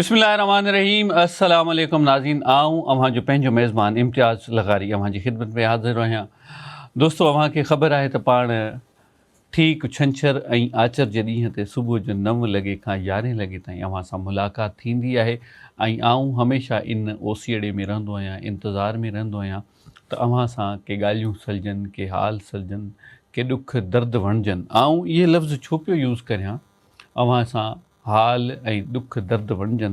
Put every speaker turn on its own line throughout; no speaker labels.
بسم الله الرحمن الرحيم السلام عليڪم ناظرين آئون اوهان جو پنهنجو ميزبان امتياز لغاري اوهان جي خدمت ۾ حاضر آهيان دوستو اوهان کي خبر آهي ته پاڻ ٺيڪ ڇنڇر ۽ آچر جي ڏينهن تي صبح جو نو لڳي کان يارهين لڳي تائين اوهان سان ملاقات ٿيندي آهي ۽ آئون هميشه ان اوسيئڙي ۾ رهندو آهيان انتظار ۾ رهندو آهيان ته اوهان سان ڪي ڳالهيون سلجن ڪي حال سلجن ڪي ڏک درد وڻجن آئون اهي لفظ ڇو پيو يوز ڪريان اوهان سان حال ۽ ڏک درد وڻجن.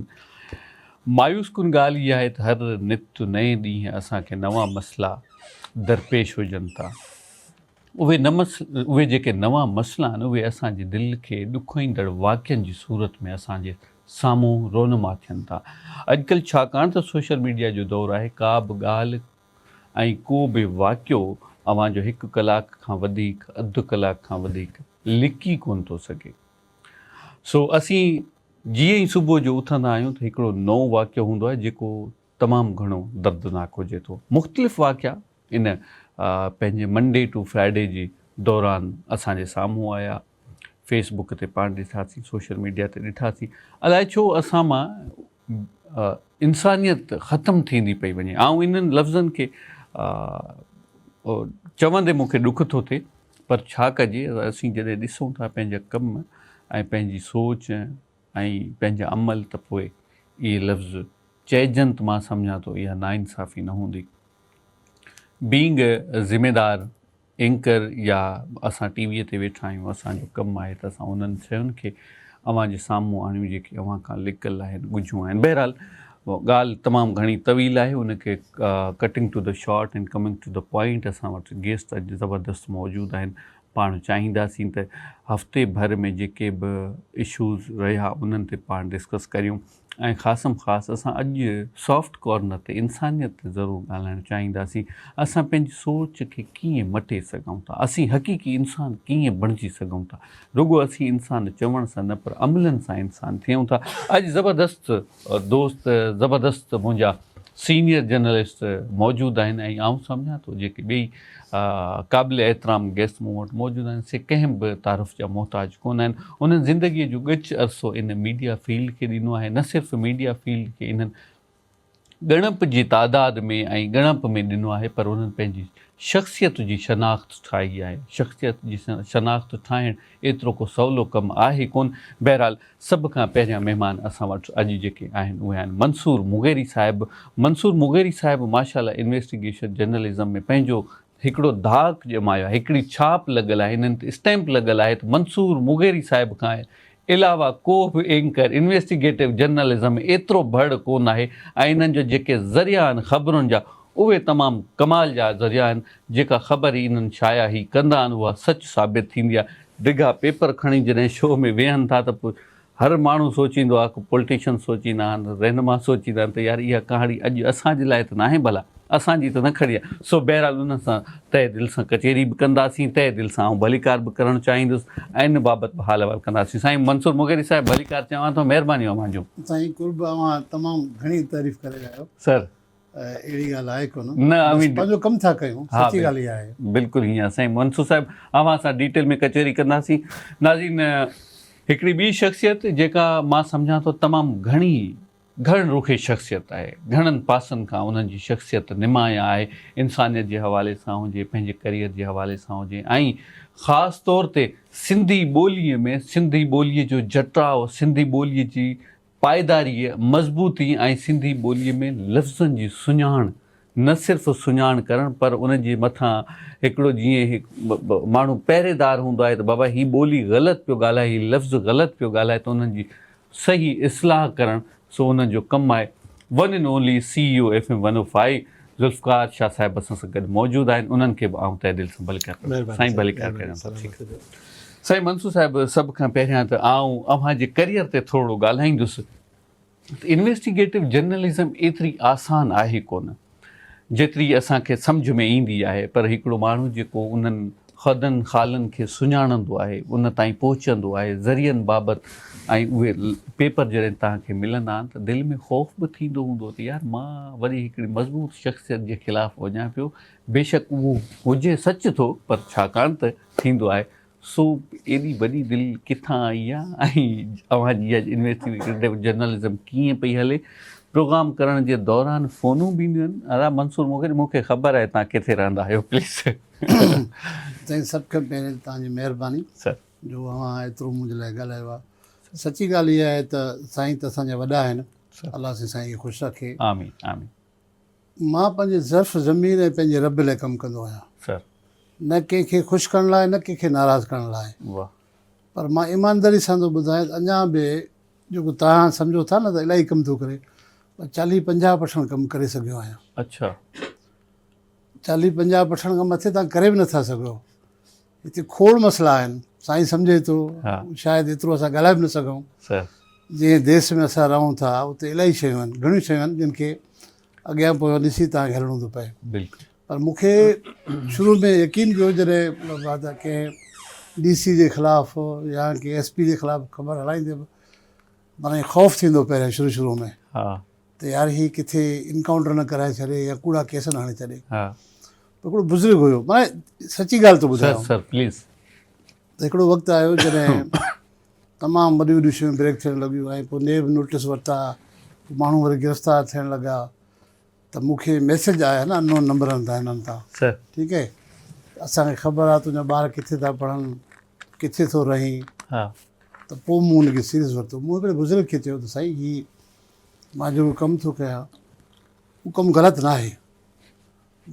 مايوس ڪن ڳالهه اها آهي ته هر نت نئين ڏينهن اسان کي نوان مسئلا درپيش هجن ٿا. اهي نه اهي جيڪي نوان مسئلا آهن اهي اسان جي دل کي ڏکوئيندڙ واقعن جي صورت ۾ اسان جي سامهون رونما ٿين ٿا. اڄڪلهه ڇاڪاڻ ته سوشل ميڊيا جو دور آهي ڪا به ڳالهه ۽ ڪو به واقعو اوهان جو هڪ ڪلاڪ کان وڌيڪ اڌ ڪلاڪ کان وڌيڪ لڪي ڪونه ٿو سگهي. سو اسين جيئن ئي صبح جو اٿندا آهيون ته هڪڙو نئون واقعو هوندو آهي جيڪو تمام گهڻو دردناڪ هجي ٿو. مختلف واقعا ان پنهنجي منڊي ٽو فرائيڊي جي دوران اسان جي سامهون آيا. فيس بڪ تي پاڻ ڏٺاسين، سوشل ميڊيا تي ڏٺاسين. الائي ڇو اسان مان انسانيت ختم ٿيندي پئي وڃي. آئون انهن لفظن کي چوندي مون کي ڏک ٿو ٿئي پر ڇا ڪجي اسين جڏهن ڏسون ٿا پنهنجا ڪم ۽ پنهنجي سوچ ۽ پنهنجا عمل ته پوء اهي لفظ چئجن ته مان سمجهان ٿو اها ناانصافي نه هوندي. بينگ ذميدار اينڪر يا اسان ٽي ويء تي ويٺا آهيون اسان جو ڪم آهي ته اسان انهن شين کي اوهان جي سامهون آڻيون جيڪي اوهان کان لڪل آهن ڳجهيون آهن بهرحال ڳالهه تمام گهڻي طويل آهي ان کي cutting to the short and coming to the point اسان وٽ گيسٽ اڄ زبردست موجود آهن پاڻ چاهينداسين ته هفتي ڀر ۾ جيڪي به اشوز رهيا انهن تي پاڻ ڊسڪس ڪريون ۽ خاصم خاص اسان اڄ سافٽ ڪارنر تي انسانيت تي ضرور ڳالهائڻ چاهينداسين. اسان پنهنجي سوچ کي ڪيئن مٽي سگهون ٿا؟ اسين حقيقي انسان ڪيئن بڻجي سگهون ٿا؟ رڳو اسين انسان چوڻ سان نه پر عملن سان انسان ٿيون ٿا. اڄ زبردست دوست زبردست منهنجا سينيئر جرنلسٽ موجود آهن ۽ آئون سمجهان ٿو جيڪي ٻئي قابل احترام گيسٽ مون وٽ موجود آهن سي ڪنهن به تعارف جا محتاج ڪونه آهن. انهن زندگيء جو ڳچ عرصو ان ميڊيا فيلڊ کي ڏنو آهي. نه صرف ميڊيا فيلڊ کي انهن ڳڻپ جي تعداد ۾ ۽ ڳڻپ ۾ ڏنو آهي پر انهن پنهنجي شخصيت جي شناخت ٺاهي آهي. شخصيت جي شناخت ٺاهڻ ايترو ڪو سولو ڪم آهي ڪونه. بهرحال سڀ کان پهريان مهمان اسان وٽ اڄ جيڪي آهن اهي آهن منصور مغيري صاحب. منصور مغيري صاحب ماشاء الله انويسٽيگيشن جرنلزم ۾ پنهنجو هڪڙو ڌاڪ ڄمايو آهي، هڪڙي ڇاپ لڳل آهي، هنن تي اسٽيمپ لڳل آهي ته منصور مغيري صاحب کان علاوه ڪو به اينڪر انويسٽيگيٽو جرنلزم ۾ ايترو ڀڙ ڪونه آهي ۽ انهن جو جيڪي ذريعا آهن خبرن جا اهي تمام ڪمال جا ذريعا آهن، جيڪا خبر هي انهن شايع هي ڪندا آهن اها سچ ثابت ٿيندي آهي. ڊگها پيپر کڻي جڏهن شو ۾ ويهن ٿا ته پوء هر ماڻهو سوچيندو آهي، پولٽيشن سوچيندا آهن، رهنما سوچيندا آهن ته يار اها ڪهاڻي اڄ اسان جي لاء ته ناهي ڀلا، اسان جي ته نه کڻي آهي. سو بهرحال انهن سان تهه دل سان ڪچهري به ڪنداسين، تهه دل سان آئون ڀليڪار به ڪرڻ چاهيندس ۽ ان بابت به حال احوال ڪنداسين. سائين منصور مغيري صاحب ڀليڪار چوان ٿو، مهربانيون اوهان جون.
سائين قرب اوهان تمام گهڻي تعريف ڪري رهيا آهيو.
سر.
اهڙي ڳالهه آهي ڪونه.
نه اوهين
بس پنهنجو ڪم ٿا ڪيون سچي ڳالهه اها آهي.
بلڪل هيئن سائين منصور صاحب اوهان سان ڊيٽيل ۾ ڪچهري ڪنداسين. ناظرين هڪڙي ٻي شخصيت جيڪا مان سمجهان ٿو تمام گهڻي گهڻ رخي شخصيت آهي گهڻن پاسن کان انهن جي شخصيت نمايان آهي انسانيت جي حوالي سان هجي پنهنجي ڪريئر جي حوالي سان هجي ۽ خاص طور تي سنڌي ٻولي ۾ سنڌي ٻولي جو جٽاء سنڌي ٻولي جي پائيداريء، مضبوطي ۽ سنڌي ٻوليء ۾ لفظن جي سڃاڻ، نه صرف سڃاڻ ڪرڻ پر ان جي مٿان هڪڙو جيئن ماڻهو پهريدار هوندو آهي ته بابا هي ٻولي غلط پيو ڳالهائي، هي لفظ غلط پيو ڳالهائي ته انهن جي صحيح اصلاح ڪرڻ سو انهن جو ڪم آهي. One and only C E O F M one O five Zulfiqar Shah صاحب اسان سان گڏ موجود آهن انهن کي به آئون تهه دل سان ڀليڪار ڪريان سائين ڀليڪار ڪريان ٿو. سائين منصور صاحب سڀ کان پهريان ته آئون اوهان جي ڪريئر تي ٿورڙو ڳالهائيندس ته انويسٽيگيٽو جرنلزم ايتري آسان آهي ڪونه جيتري اسان کي سمجهه ۾ ايندي آهي پر هڪڙو ماڻهو جيڪو انهن خدن خالن کي سڃاڻندو آهي ان تائين پهچندو آهي ذريعن بابت ۽ اهي پيپر جڏهن توهان کي ملندا آهن ته دل ۾ خوف به ٿيندو هوندو ته يار مان وري هڪڙي مضبوط شخصيت جي خلاف وڃان پيو بيشڪ اهو هجي سچ ٿو پر ڇاڪاڻ ته ٿيندو آهي. سو ايڏي وڏي دل ڪٿان آئي آ ۽ اوهان جي اها انويسٽيگيٽو جرنلزم ڪيئن پئي هلي؟ پروگرام ڪرڻ جي دوران فونون به اينديون آهن ادا منصور مون کي مون کي خبر آهي توهان ڪٿي رهندا آهيو پليز.
سائين سڀ کان پهرين توهان جي مهرباني
سر.
جو اوهان ايترو منهنجي لاء ڳالهايو آهي. سچي ڳالهه اها آهي ته سائين ته اسان جا وڏا آهن الله سائين سائين کي خوش رکي.
آمين آمين.
مان پنهنجي ظرف ضمير ۽ پنهنجي رب لاء ڪم ڪندو آهيان.
سر.
نه ڪنهن کي خوش ڪرڻ لاء نه ڪنهن کي ناراض ڪرڻ لاء.
واھ.
پر مان ايمانداري سان ٿو ٻڌايان ته اڃا به جيڪو توهان سمجهو ٿا نه ته الاهي ڪم ٿو ڪري پر چاليهه پنجاهه پرسنٽ ڪم ڪري سگهيو آهيان.
اڇا.
چاليهه پنجاهه پرسنٽ کان مٿي توهان ڪري به نٿا سگهو. هتي کوڙ مسئلا آهن. سائين سمجهي ٿو شايد ايترو اسان ڳالهائي به نه سگهون.
سر.
جنهن ديس ۾ اسان رهون ٿا اتي الاهي شيون آهن گهڻيون شيون آهن جن کي اڳيان پويان ڏسي توهان کي هلڻو ٿو پئي.
بلڪل.
پر مون کي شروع ۾ يقين پيو جڏهن مطلب ته ڪنهن ڊي سي جي خلاف يا ڪنهن ايس پي جي خلاف خبر هلائيندي به معنيٰ خوف ٿيندو پهريان شروع شروع ۾ ته يار هي ڪٿي انڪائونٽر نه ڪرائي ڇڏي يا ڪوڙا ڪيس نه هڻي ڇڏي. هڪڙو بزرگ هيو معنيٰ سچي ڳالهه ٿو ٻڌايان.
Sir please.
ته هڪڙو وقت آيو جڏهن تمام وڏيون وڏيون شيون بريڪ ٿيڻ لڳيون ۽ پوء نيب نوٽس ورتا ماڻهو وري گرفتار ٿيڻ لڳا ته مون کي ميسيج آيا نه انون نمبرن تان هنن تان
سر.
ٺيڪ اهي ته اسان کي خبر آ تنهنجا ٻار ڪٿي ٿا پڙهن ڪٿي ٿو رهين
ها.
ته پوء مون ان کي سيريس ورتو مون هڪڙي بزرگ کي چيو ته سائين هي مان جيڪو ڪم ٿو ڪيان اهو ڪم غلط ناهي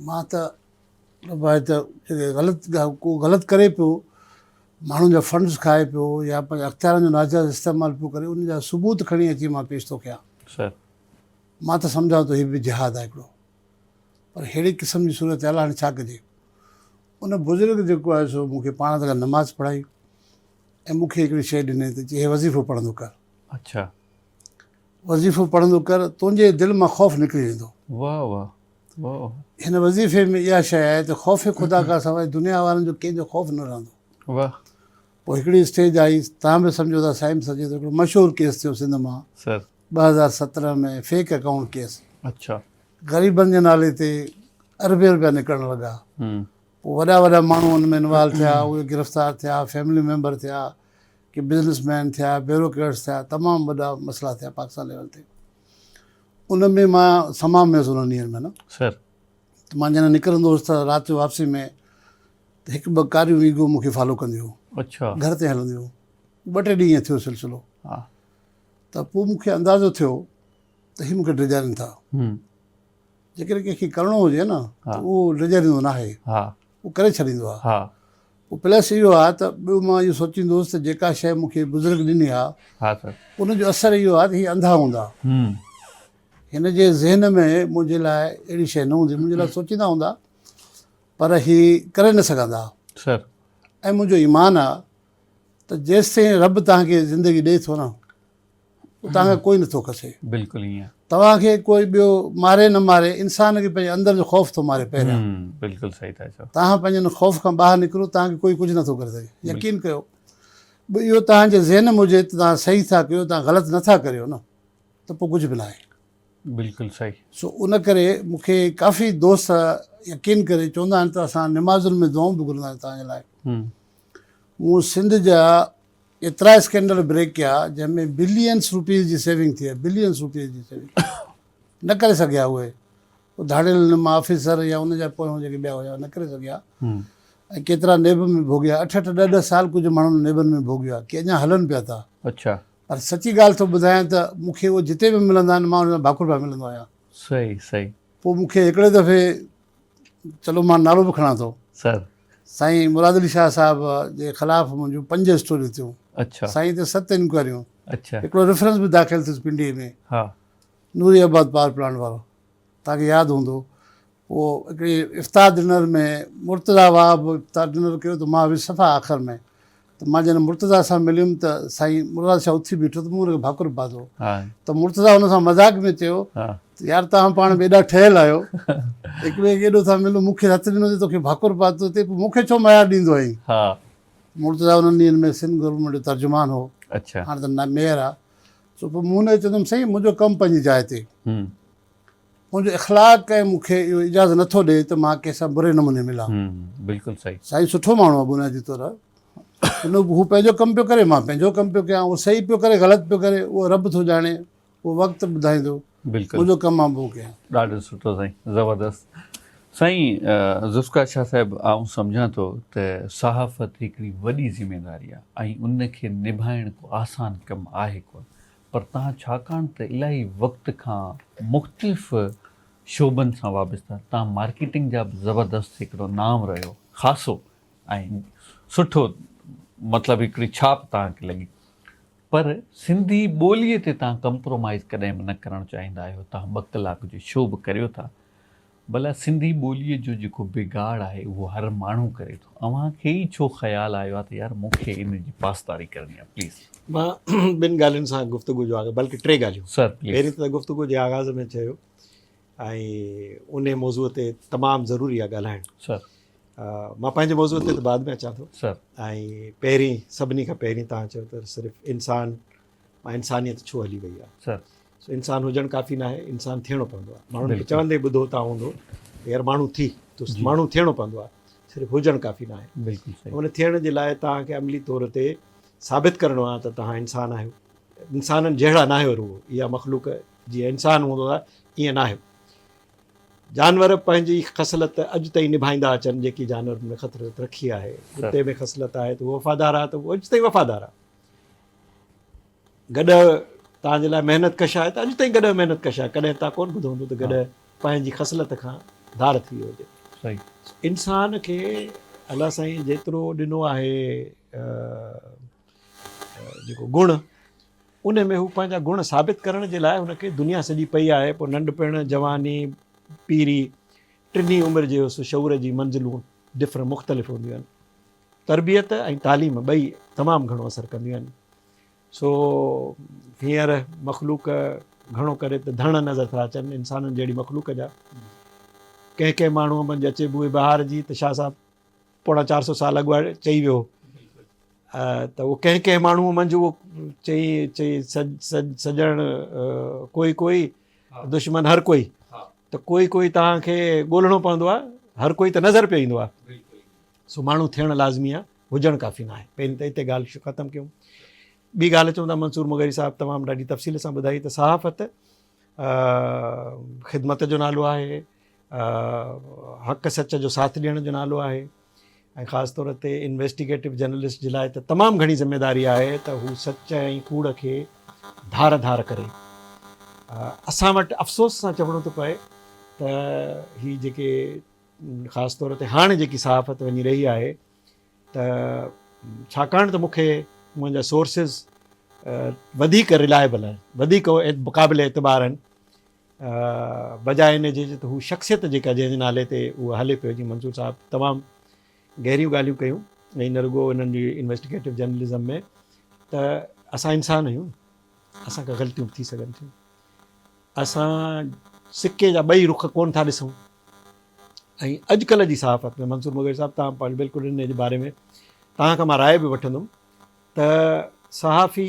مان ته آهي ته جيڪي غلط ڪو غلط ڪري پيو ماڻهن جا فنڊز کائي پيو يا پنهنجي اختيارن جو ناجائز استعمال پيو ڪري ان جا ثبوت کڻي اچي مان پيش ٿو ڪيان.
سر.
مان ته سمجهان ٿو هي به جهاد آهي هڪڙو پر ههڙي قسم جي صورتحال هاڻي ڇا ڪجي. ان بزرگ جيڪو آهي سو مون کي پاڻ ته نماز پڙهائي ۽ مون کي هڪڙي شيء ڏني ته چي هي وظيفو پڙهندو ڪر.
اڇا.
وظيفو پڙهندو ڪر تنهنجي دل مان خوف نڪري ويندو.
واه واه واه.
هن وظيفي ۾ اها شيء آهي ته خوف خدا کان سواء دنيا وارن جو ڪنهن جو خوف نه رهندو.
واه.
پوء هڪڙي اسٽيج آئي توهان به سمجهو ٿا سائين به سمجهي ٿو هڪڙو مشهور ڪيس ٿيو سنڌ مان.
سر.
2017 ۾ فيڪ اڪائونٽ ڪيس.
اڇا.
غريبن جي نالي تي اربين روپيا نڪرڻ لڳا. پوء وڏا وڏا ماڻهو ان ۾ انوالو ٿيا، اهي گرفتار ٿيا، فيملي ميمبر ٿيا، ڪي بزنس مين ٿيا، بيوروڪريٽس ٿيا، تمام وڏا مسئلا ٿيا پاڪستان ليول تي. ان ۾ مان سما ۾ هوس انهن ڏينهن ۾ نه.
سر.
ته مان جڏهن نڪرندو هوس ته رات جو واپسي ۾ ته هڪ ٻه ڪاريون ويگو مون کي فالو ڪنديون هيون.
اڇا.
گهر تائين هلنديون هيون. ٻه ٽي ڏينهن ائين ٿيو سلسلو.
ها.
ته پوء مون کي اندازو ٿيو ته هي مون کي ڊيڄارين ٿا. جيڪڏهن ڪنهن کي ڪرڻو هجي نه ته اهو ڊيڄاريندو ناهي، اهو ڪري ڇڏيندو آهي. پوء پلس اهو آهي ته ٻيو مان اهو سوچيندو هوس ته جيڪا شيء مون کي بزرگ ڏني آهي ان جو اثر اهو آهي ته هي انڌا هوندا، هن جي ذهن ۾ منهنجي لاء اهڙي شيء نه هوندي، منهنجي لاء سوچيندا هوندا پر هي ڪري نه سگهندا. ۽ منهنجو ايمان آهي ته جيستائين رب توهان کي زندگي ڏئي ٿو نه پوء توهان کان ڪوئي نٿو کسي.
بلڪل ائين.
توهان کي ڪوئي ٻيو ماري نه ماري انسان کي پنهنجي اندر جو خوف ٿو ماري پهريان.
بلڪل صحيح ٿا چئو.
توهان پنهنجي ان خوف کان ٻاهر نڪرو توهان کي ڪوئي ڪجهه نٿو ڪري سگهي. يقين ڪيو ٻيو اهو توهان جي ذهن ۾ هجي ته توهان صحيح ٿا ڪيو توهان غلط نٿا ڪريو نه ته پوء ڪجهه به ناهي.
بلڪل صحيح.
سو ان ڪري مون کي ڪافي دوست يقين ڪري چوندا آهن ته اسان نمازن ۾ دعائون به گهرندا آهيون توهان جي لاء. مون سنڌ جا ايترا اسڪينڊل بريڪ ڪيا جنهن ۾ بلينس روپيز جي سيونگ ٿي آهي بلينس روپيز جي سيونگ نه ڪري سگهيا اهي ڌاڙيل نما آفيسر يا ان جا پويان جيڪي ٻيا هيا نه ڪري سگهيا ۽ ڪيترا نيب ۾ ڀوڳيا اٺ اٺ ڏهه ڏهه سال ڪجهه ماڻهن نيبن ۾ ڀوڳيو آهي ڪي اڃا هلن پيا ٿا.
اڇا.
پر سچي ڳالهه ٿو ٻڌايان ته مون کي اهو جتي به ملندا آهن مان انهن سان ڀاڪر پيا ملندو آهيان.
صحيح صحيح.
پوء مون کي هڪڙي دفعي چلو مان نالو به کڻان ٿو.
سر.
سائين مراد علي شاهه صاحب جي خلاف منهنجون پنج اسٽوريون ٿيون.
اڇا.
سائين تي ست انڪوائريون.
اڇا.
هڪڙو ريفرنس به داخل ٿيس پنڊي ۾.
ها.
نوري آباد پاور پلانٽ وارو توهان کي ياد هوندو. پوء هڪڙي افطار ڊنر ۾ مرتضيٰ وهاب افطار ڊنر ڪيو ته مان ويس صفا آخر ۾ ته مان جڏهن مرتضيٰ سان مليم ته سائين مراد شاهه اٿي بيٺو ته مون هن کي ڀاڪر پاتو ته مرتضيٰ هن سان مذاق ۾ چيو ته يار توهان پاڻ ۾ ايڏا ٺهيل آهيو هڪ ٻئي کي ايڏو ٿا ملو مون کي هٿ ڏنو اٿئي توکي ڀاڪر پاتو اٿئي پوء مون کي ڇو ميار ڏيندو آهين. مرتضيٰ انهن ڏينهن ۾ سنڌ گورنمينٽ جو ترجمان هو هاڻي ته ميئر آهي سو پوء مون هن کي چيو سائين منهنجو ڪم پنهنجي جاء تي منهنجو اخلاق ۽ مون کي اهو اجازت نٿو ڏئي ته مان ڪنهن سان بري نموني ملان.
بلڪل صحيح.
سائين سٺو ماڻهو آهي بنيادي طور ان هو پنهنجو ڪم پيو ڪري مان پنهنجو ڪم پيو ڪيان اهو صحيح پيو ڪري غلط پيو ڪري اهو رب ٿو ڄاڻي اهو وقت ٻڌائيندو
بلڪل
منهنجو ڪم آ مون ڪيان.
ڏاڍو سٺو سائين زبردست سائين ذوالفقار شاهه صاحب آئون سمجهان ٿو ته صحافت هڪڙي وڏي ذميواري آ ۽ ان کي نڀائڻ ڪو آسان ڪم آهي ڪونه پر توهان ڇاڪاڻ ته الاهي وقت کان مختلف شعبن سان وابسته توهان مارڪيٽنگ جا به زبردست هڪڙو نام رهيو خاصو ۽ سٺو مطلب هڪڙي ڇاپ توهان کي لڳي پر سنڌي ٻوليء تي توهان ڪمپرومائيز ڪڏهن به نه ڪرڻ چاهيندا آهيو، توهان ٻه ڪلاڪ جو شو به ڪريو ٿا، ڀلا سنڌي ٻوليء جو جيڪو بگاڙ آهي اهو هر ماڻهو ڪري ٿو، اوهان کي ئي ڇو خيال آيو آهي ته يار مون کي ان جي پاسداري ڪرڻي آهي پليز.
مان ٻن ڳالهين سان گفتگو جو آغاز بلڪه ٽي ڳالهيون.
Sir please.
پهرين ته گفتگو جي آغاز ۾ چيو ۽ انهي موضوع تي تمام ضروري آهي ڳالهائڻ.
سر.
مان پنهنجي موضوع تي ته بعد ۾ اچان ٿو.
سر.
۽ پهرين سڀني کان پهرين توهان چيو ته صرف انسان مان انسانيت ڇو هلي وئي آهي.
سر.
سو انسان هجڻ ڪافي ناهي انسان ٿيڻو پوندو آهي. ماڻهن کي چوندي ٻڌو تان هوندو ته يار ماڻهو ٿي ته ماڻهو ٿيڻو پوندو آهي صرف هجڻ ڪافي ناهي.
بلڪل صحيح.
ان ٿيڻ جي لاء توهان کي عملي طور تي ثابت ڪرڻو آهي ته توهان انسان آهيو. انسانن جهڙا ناهيو رڳو اها مخلوق جيئن انسان هوندو آهي ائين ناهيو. جانور پنهنجي خصلت اڄ تائين نڀائيندا اچن جيڪي جانورن ۾ خصلت رکي آهي. ڪتي ۾ خصلت آهي ته اهو وفادار آهي ته اهو اڄ تائين وفادار آهي. گڏهه توهان جي لاء محنت ڪش آهي ته اڄ تائين گڏهه محنت ڪش آهي. ڪڏهن توهان ڪونه ٻڌو هوندو ته گڏهه پنهنجي خصلت کان ڌار ٿي ويو هجي. انسان کي الله سائين جيترو ڏنو آهي جيڪو گڻ ان ۾ هو پنهنجا گڻ ثابت ڪرڻ جي لاء هن کي دنيا سڄي پئي آهي پوء ننڍپڻ، جواني، پيري ٽنهي عمر جي شعور جي منزلون ڊفرنٽ مختلف هونديون آهن. تربيت ۽ تعليم ٻئي تمام گهڻو اثر ڪنديون آهن. سو هينئر مخلوق گهڻو ڪري ته ڌڻ نظر ٿا اچن انسانن جهڙي مخلوق جا. ڪنهن ڪنهن ماڻهوء منجهه اچي بوء بهار جي ته شاهه صاحب پوڻا 400 سال اڳ چئي ويو ته اهو ڪنهن ڪنهن ماڻهوء منجهه اهو چئي چئي سڄڻ ڪوئي ڪوئي دشمن هر ڪوئي ته ڪوئي ڪوئي توهان کي ڳولڻو پوندو آهي هر ڪوئي ته نظر پيو ايندو آهي. سو ماڻهو ٿيڻ لازمي آهي هجڻ ڪافي ناهي. پهرين ته اتي ڳالهه ختم ڪيون. ٻي ڳالهه چون ٿا منصور مغيري صاحب تمام ڏاڍي تفصيل سان ٻڌائي ته صحافت خدمت جو نالو آهي، حق سچ جو ساٿ ڏيڻ جو نالو آهي ۽ خاص طور تي انويسٽيگيٽو جرنلسٽ جي لاء ته تمام گهڻي ذميواري آهي ته هو سچ ۽ ڪوڙ کي ڌار ڌار ڪري. اسان وٽ افسوس سان چوڻو ٿو پئي ته هي جيڪي خاص طور تي هاڻي جيڪي صحافت وڃي رهي آهي ته ڇاڪاڻ ته مون کي منهنجا سورسز وڌيڪ رلائبل آهن وڌيڪ قابل اعتبار آهن بجاء ان جي ته هو شخصيت جيڪا جنهن جي نالي تي اهو هلي پيو جيئن منصور صاحب تمام گهريون ڳالهيون ڪيون ۽ نه رڳو انهن جي انويسٽيگيٽو جرنلزم ۾ ته اسان انسان آهيون اسان کان غلطيون به ٿي سگهن ٿيون اسان سڪي جا ٻئي رخ ڪون ٿا ڏسون ۽ اڄڪلهه جي صحافت ۾ منصور مغيري صاحب تان بلڪل ان جي باري ۾ توهان کان مان راء به وٺندم ته صحافي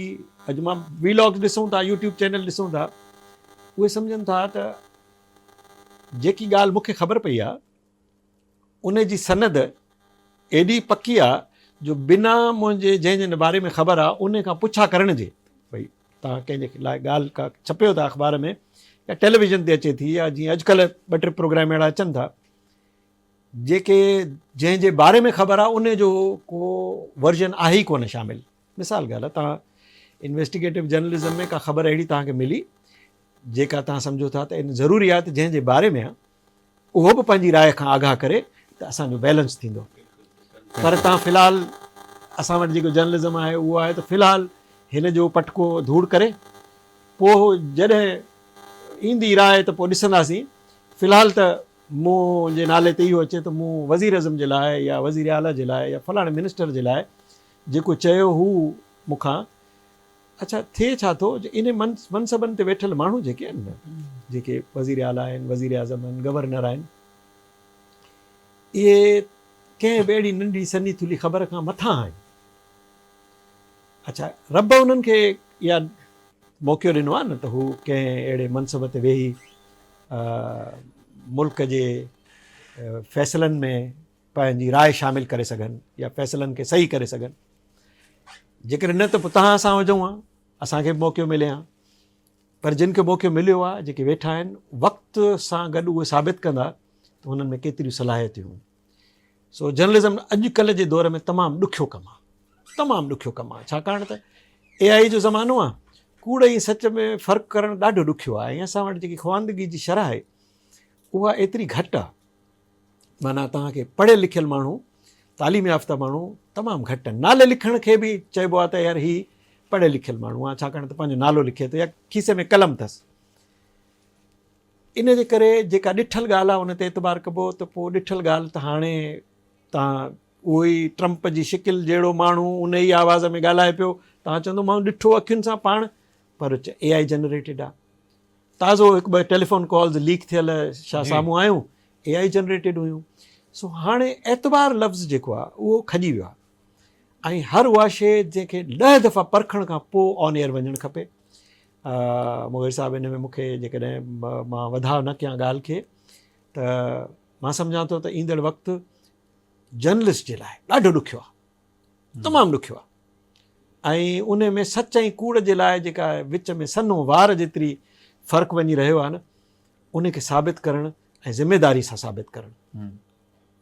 اڄ مان وي لاگز ڏسون ٿا يوٽيوب چينل ڏسون ٿا اهي سمجهن ٿا ته جيڪي ڳالهه مون کي خبر پئي آهي ان جي سند ايڏي پڪي آهي جو بنا منهنجي جنهن جنهن باري ۾ خبر آهي ان کان پڇا ڪرڻ جي ڀئي تان ڪنهن جي لاء ڳالهه ڪا ڇپيو ٿا اخبار ۾ يا ٽيليويزن تي اچي ٿي يا جيئن اڄڪلهه ٻه ٽي پروگرام اهڙا اچن ٿا جيڪي جنهن جي باري ۾ خبر آهي ان جو ڪو ورجن آهي ئي ڪونه شامل. مثال ڳالهه آهي توهان انويسٽيگيٽو جرنلزم ۾ ڪا خبر اهڙي توهان کي ملي جيڪا توهان سمجهو ٿا ته ان ضروري آهي ته جنهن جي باري ۾ آهي اهو به پنهنجي راء کان آگاهه ڪري ته اسان جو بيلنس ٿيندو پر توهان في الحال اسان وٽ جيڪو جرنلزم آهي اهو آهي ته في الحال هن جو پٽڪو ڌوڙ ڪري پوء جڏهن ايندي راء ته پوء ڏسنداسين في الحال ته مون جي نالي تي اهو اچي ته مون وزيراعظم جي لاء يا وزير اعليٰ جي لاء يا فلاڻي منسٽر جي لاء جيڪو چيو هو مون کان اڇا ٿئي ڇا ٿو جو انهي منصبن تي ويٺل ماڻهو جيڪي آهن نه جيڪي وزير اعليٰ آهن وزيراعظم آهن گورنر آهن اهي ڪنهن به اهڙي ننڍي سنهي ٿلهي خبر کان مٿان آهن. اڇا رب انهن کي اها موقعو ڏنو آهي نه ته هو ڪنهن اهڙي منصب تي ويهي ملڪ جي فيصلن ۾ پنهنجي راء شامل ڪري سگهن يا فيصلن کي صحيح ڪري سگهن. جيڪڏهن نه ته پوء توهان اسان هجون ها، اسان کي به موقعو ملي ها. پر جن کي موقعو مليو آهي، جيڪي ويٺا آهن، وقت سان گڏ اهي ثابت ڪندا ته هنن ۾ ڪيتريون صلاحيتون هيون. سو جرنلزم اڄ ڪلهه جي دور ۾ تمام ڏکيو ڪم آهي، تمام ڏکيو ڪم آهي، ڇاڪاڻ ته اي آء جو زمانو آهي، ڪوڙ ۽ سچ ۾ فرق ڪرڻ ڏاڍو ڏکيو آهي ۽ اسان وٽ جيڪي خواندگي جي شرح آهي اها ايتري گهٽ آهي، معنيٰ توهان کي پڙهيل لکيل ماڻهو، تعليم يافته ماڻهو تمام گهٽ آهن. نالي لکڻ کي به چئبو آهي ته يار هي پڙهيل لکيل ماڻهو آهي، ڇاڪاڻ ته پنهنجو نالو لکي ٿو يا کيسي ۾ قلم اٿس. ان جي ڪري جيڪا ڏٺل ڳالهه آهي ان تي اعتبار ڪبو ته پوء ڏٺل ڳالهه ته هاڻي توهان اهو ئي ٽرمپ جي شڪل جهڙو ماڻهو ان ئي آواز ۾ ڳالهائي پيو، توهان چوندو مان ڏٺو اکين سان پاڻ، پر اي آء جنريٽيڊ آهي. تازو هڪ ٻه ٽيليفون ڪالز ليڪ ٿيل سامهون آيون، اي آء جنريٽيڊ هيون. سو هاڻي اعتبار لفظ جيڪو آهي اهو کڄي ويو آهي ۽ هر اها شيء جنهن کي 10 دفعا پرکڻ کان پوء آن ايئر وڃڻ کپي. مغير صاحب ان ۾ مون کي جيڪڏهن مان وڌاء نه ڪيان ڳالهه کي ته مان سمجهان ٿو ته ايندڙ وقت جرنلسٽ جي لاء ڏاڍو ڏکيو آهي، تمام ڏکيو آهي ۽ ان ۾ سچ ۽ ڪوڙ جي لاء جيڪا وچ ۾ سنهو وار جيتري فرق وڃي رهيو آهي نه ان کي ثابت ڪرڻ ۽ ذميداري سان ثابت ڪرڻ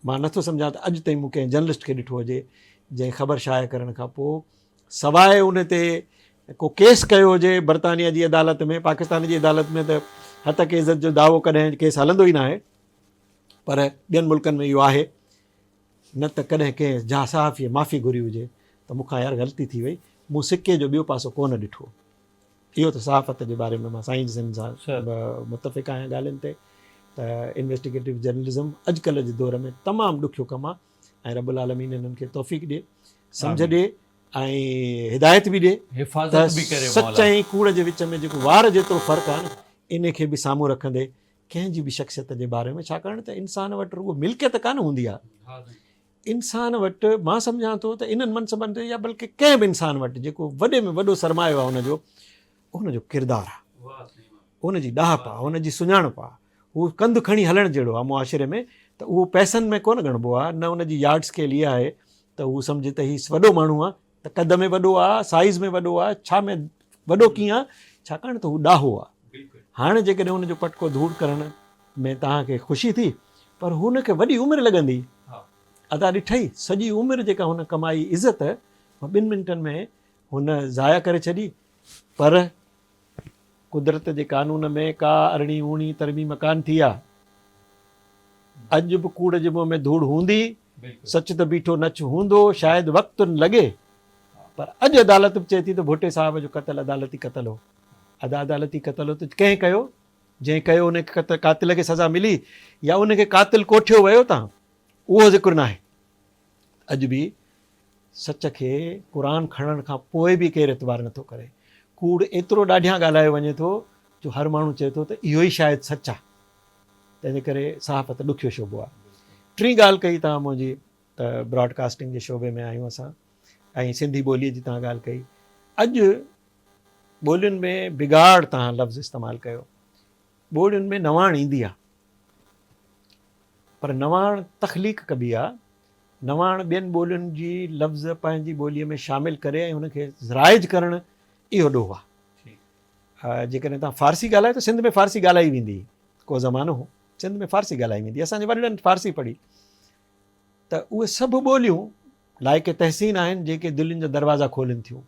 مان نٿو سمجهان ته اڄ تائين مون ڪنهن جرنلسٽ کي ڏٺو هجي جنهن خبر شايع ڪرڻ کان پوء سواء ان تي ڪو ڪيس ڪيو هجي برطانيا جي عدالت ۾، پاڪستان جي عدالت ۾ ته هتڪ عزت جو دعوو ڪڏهن ڪيس هلندو ئي ناهي پر ٻين ملڪن ۾ اهو آهي نه ته ڪڏهن ڪنهن جا صحافيء معافي گهري هجي ته مون کان يار غلطي ٿي وئي مون سڪي جو ٻيو پاسو ڪونه ڏٺو. اهو ته صحافت جي باري ۾ مان سائين جن سان متفق آهيان ڳالهين تي ته انويسٽيگيٽو جرنلزم اڄڪلهه جي دور ۾ تمام ڏکيو ڪم آهي ۽ رب العالمين انهن کي توفيق ڏي، سمجهه ڏي ۽ هدايت به ڏي
ته
سچ ۽ ڪوڙ جي وچ ۾ جيڪو وار جيترو فرق آهي نه ان کي به سامهون رکندي ڪنهن جي به شخصيت جي باري ۾ ڇاڪاڻ ته انسان وٽ رڳو ملڪيت ڪانه هوندي آهي انسان وٽ مان سمجهان ٿو ته انهن منصبن تي يا بلڪه ڪنهن به انسان وٽ جيڪو وڏي ۾ وڏو سرمايو آهي ان جو ان جو ڪردار آهي ان جي ڏاهپ آهي ان جي سڃاڻپ آهي هو ڪنڌ کڻي هلڻ جهڙو آهي معاشري ۾ ته اهو پئسن ۾ ڪونه ڳڻبو آهي نه ان جي يارڊ اسڪيل اها آهي ته هو سمجهي ته هي وڏو ماڻهو آهي ته قد ۾ وڏو آهي سائيز ۾ وڏو آهي ڇا ۾ وڏو ڪيئن آهي ڇاڪاڻ ته هو ڏاهو آهي هاڻي جيڪڏهن ان جو پٽڪو ڌوڙ ڪرڻ ۾ توهان کي خوشي ٿي پر هن کي وڏي عمر لڳندي. ادا ڏٺئي سڄي عمر جيڪا هن ڪمائي عزت اها ٻن منٽن ۾ هن ضايع ڪري ڇڏي. پر قدرت جي قانون ۾ ڪا ارڙهين اوڻهين ترميم ڪانه ٿي آ. اڄ به ڪوڙ جي منهن ۾ ڌوڙ هوندي، سچ ته بيٺو نچ هوندو، شايد وقت لڳي پر اڄ عدالت به چئي ٿي ته ڀٽي صاحب جو قتل عدالتي قتل هو. ادا عدالتي قتل هو ته ڪنهن ڪيو؟ جنهن ڪيو ان کي قاتل کي سزا ملي يا ان کي قاتل ڪوٺيو ويو تان اهو ذڪر ناهي. اڄ به سچ کي قرآن کڻڻ کان پوء به ڪير اعتبار نٿو ڪري. ڪوڙ ايترو ڏاڍيان ڳالهايو وڃي ٿو جو هر ماڻهو چئي ٿو ته اهو ئي شايد سچ آهي. تنهن جي ڪري صحافت ڏکيو شعبو آهي. ٽين ڳالهه ڪئي توهان منهنجي ته براڊ ڪاسٽنگ جي شعبي ۾ آهيون اسان ۽ سنڌي ٻوليء جي توهان ڳالهه ڪئي. اڄ ٻولين ۾ بگاڙ توهان لفظ استعمال ڪيو. ٻولين ۾ نواڻ ايندي آ پر نواڻ تخليق ڪبي آ. نواڻ ٻين ٻولين جي لفظ پنهنجي ٻوليء ۾ شامل ڪري ۽ ان کي رائج ڪرڻ اهو ڏوهه آ. جيڪڏهن توهان فارسي ڳالهايو ته سنڌ ۾ فارسي ڳالهائي ويندي هئي. ڪو زمانو هو سنڌ ۾ فارسي ڳالهائي ويندي هئي. اسان جي وڏڙن فارسي پڙهي ته اهي سڀ ٻوليون لائق تحسين آهن جيڪي دلين جا دروازا کولين ٿيون.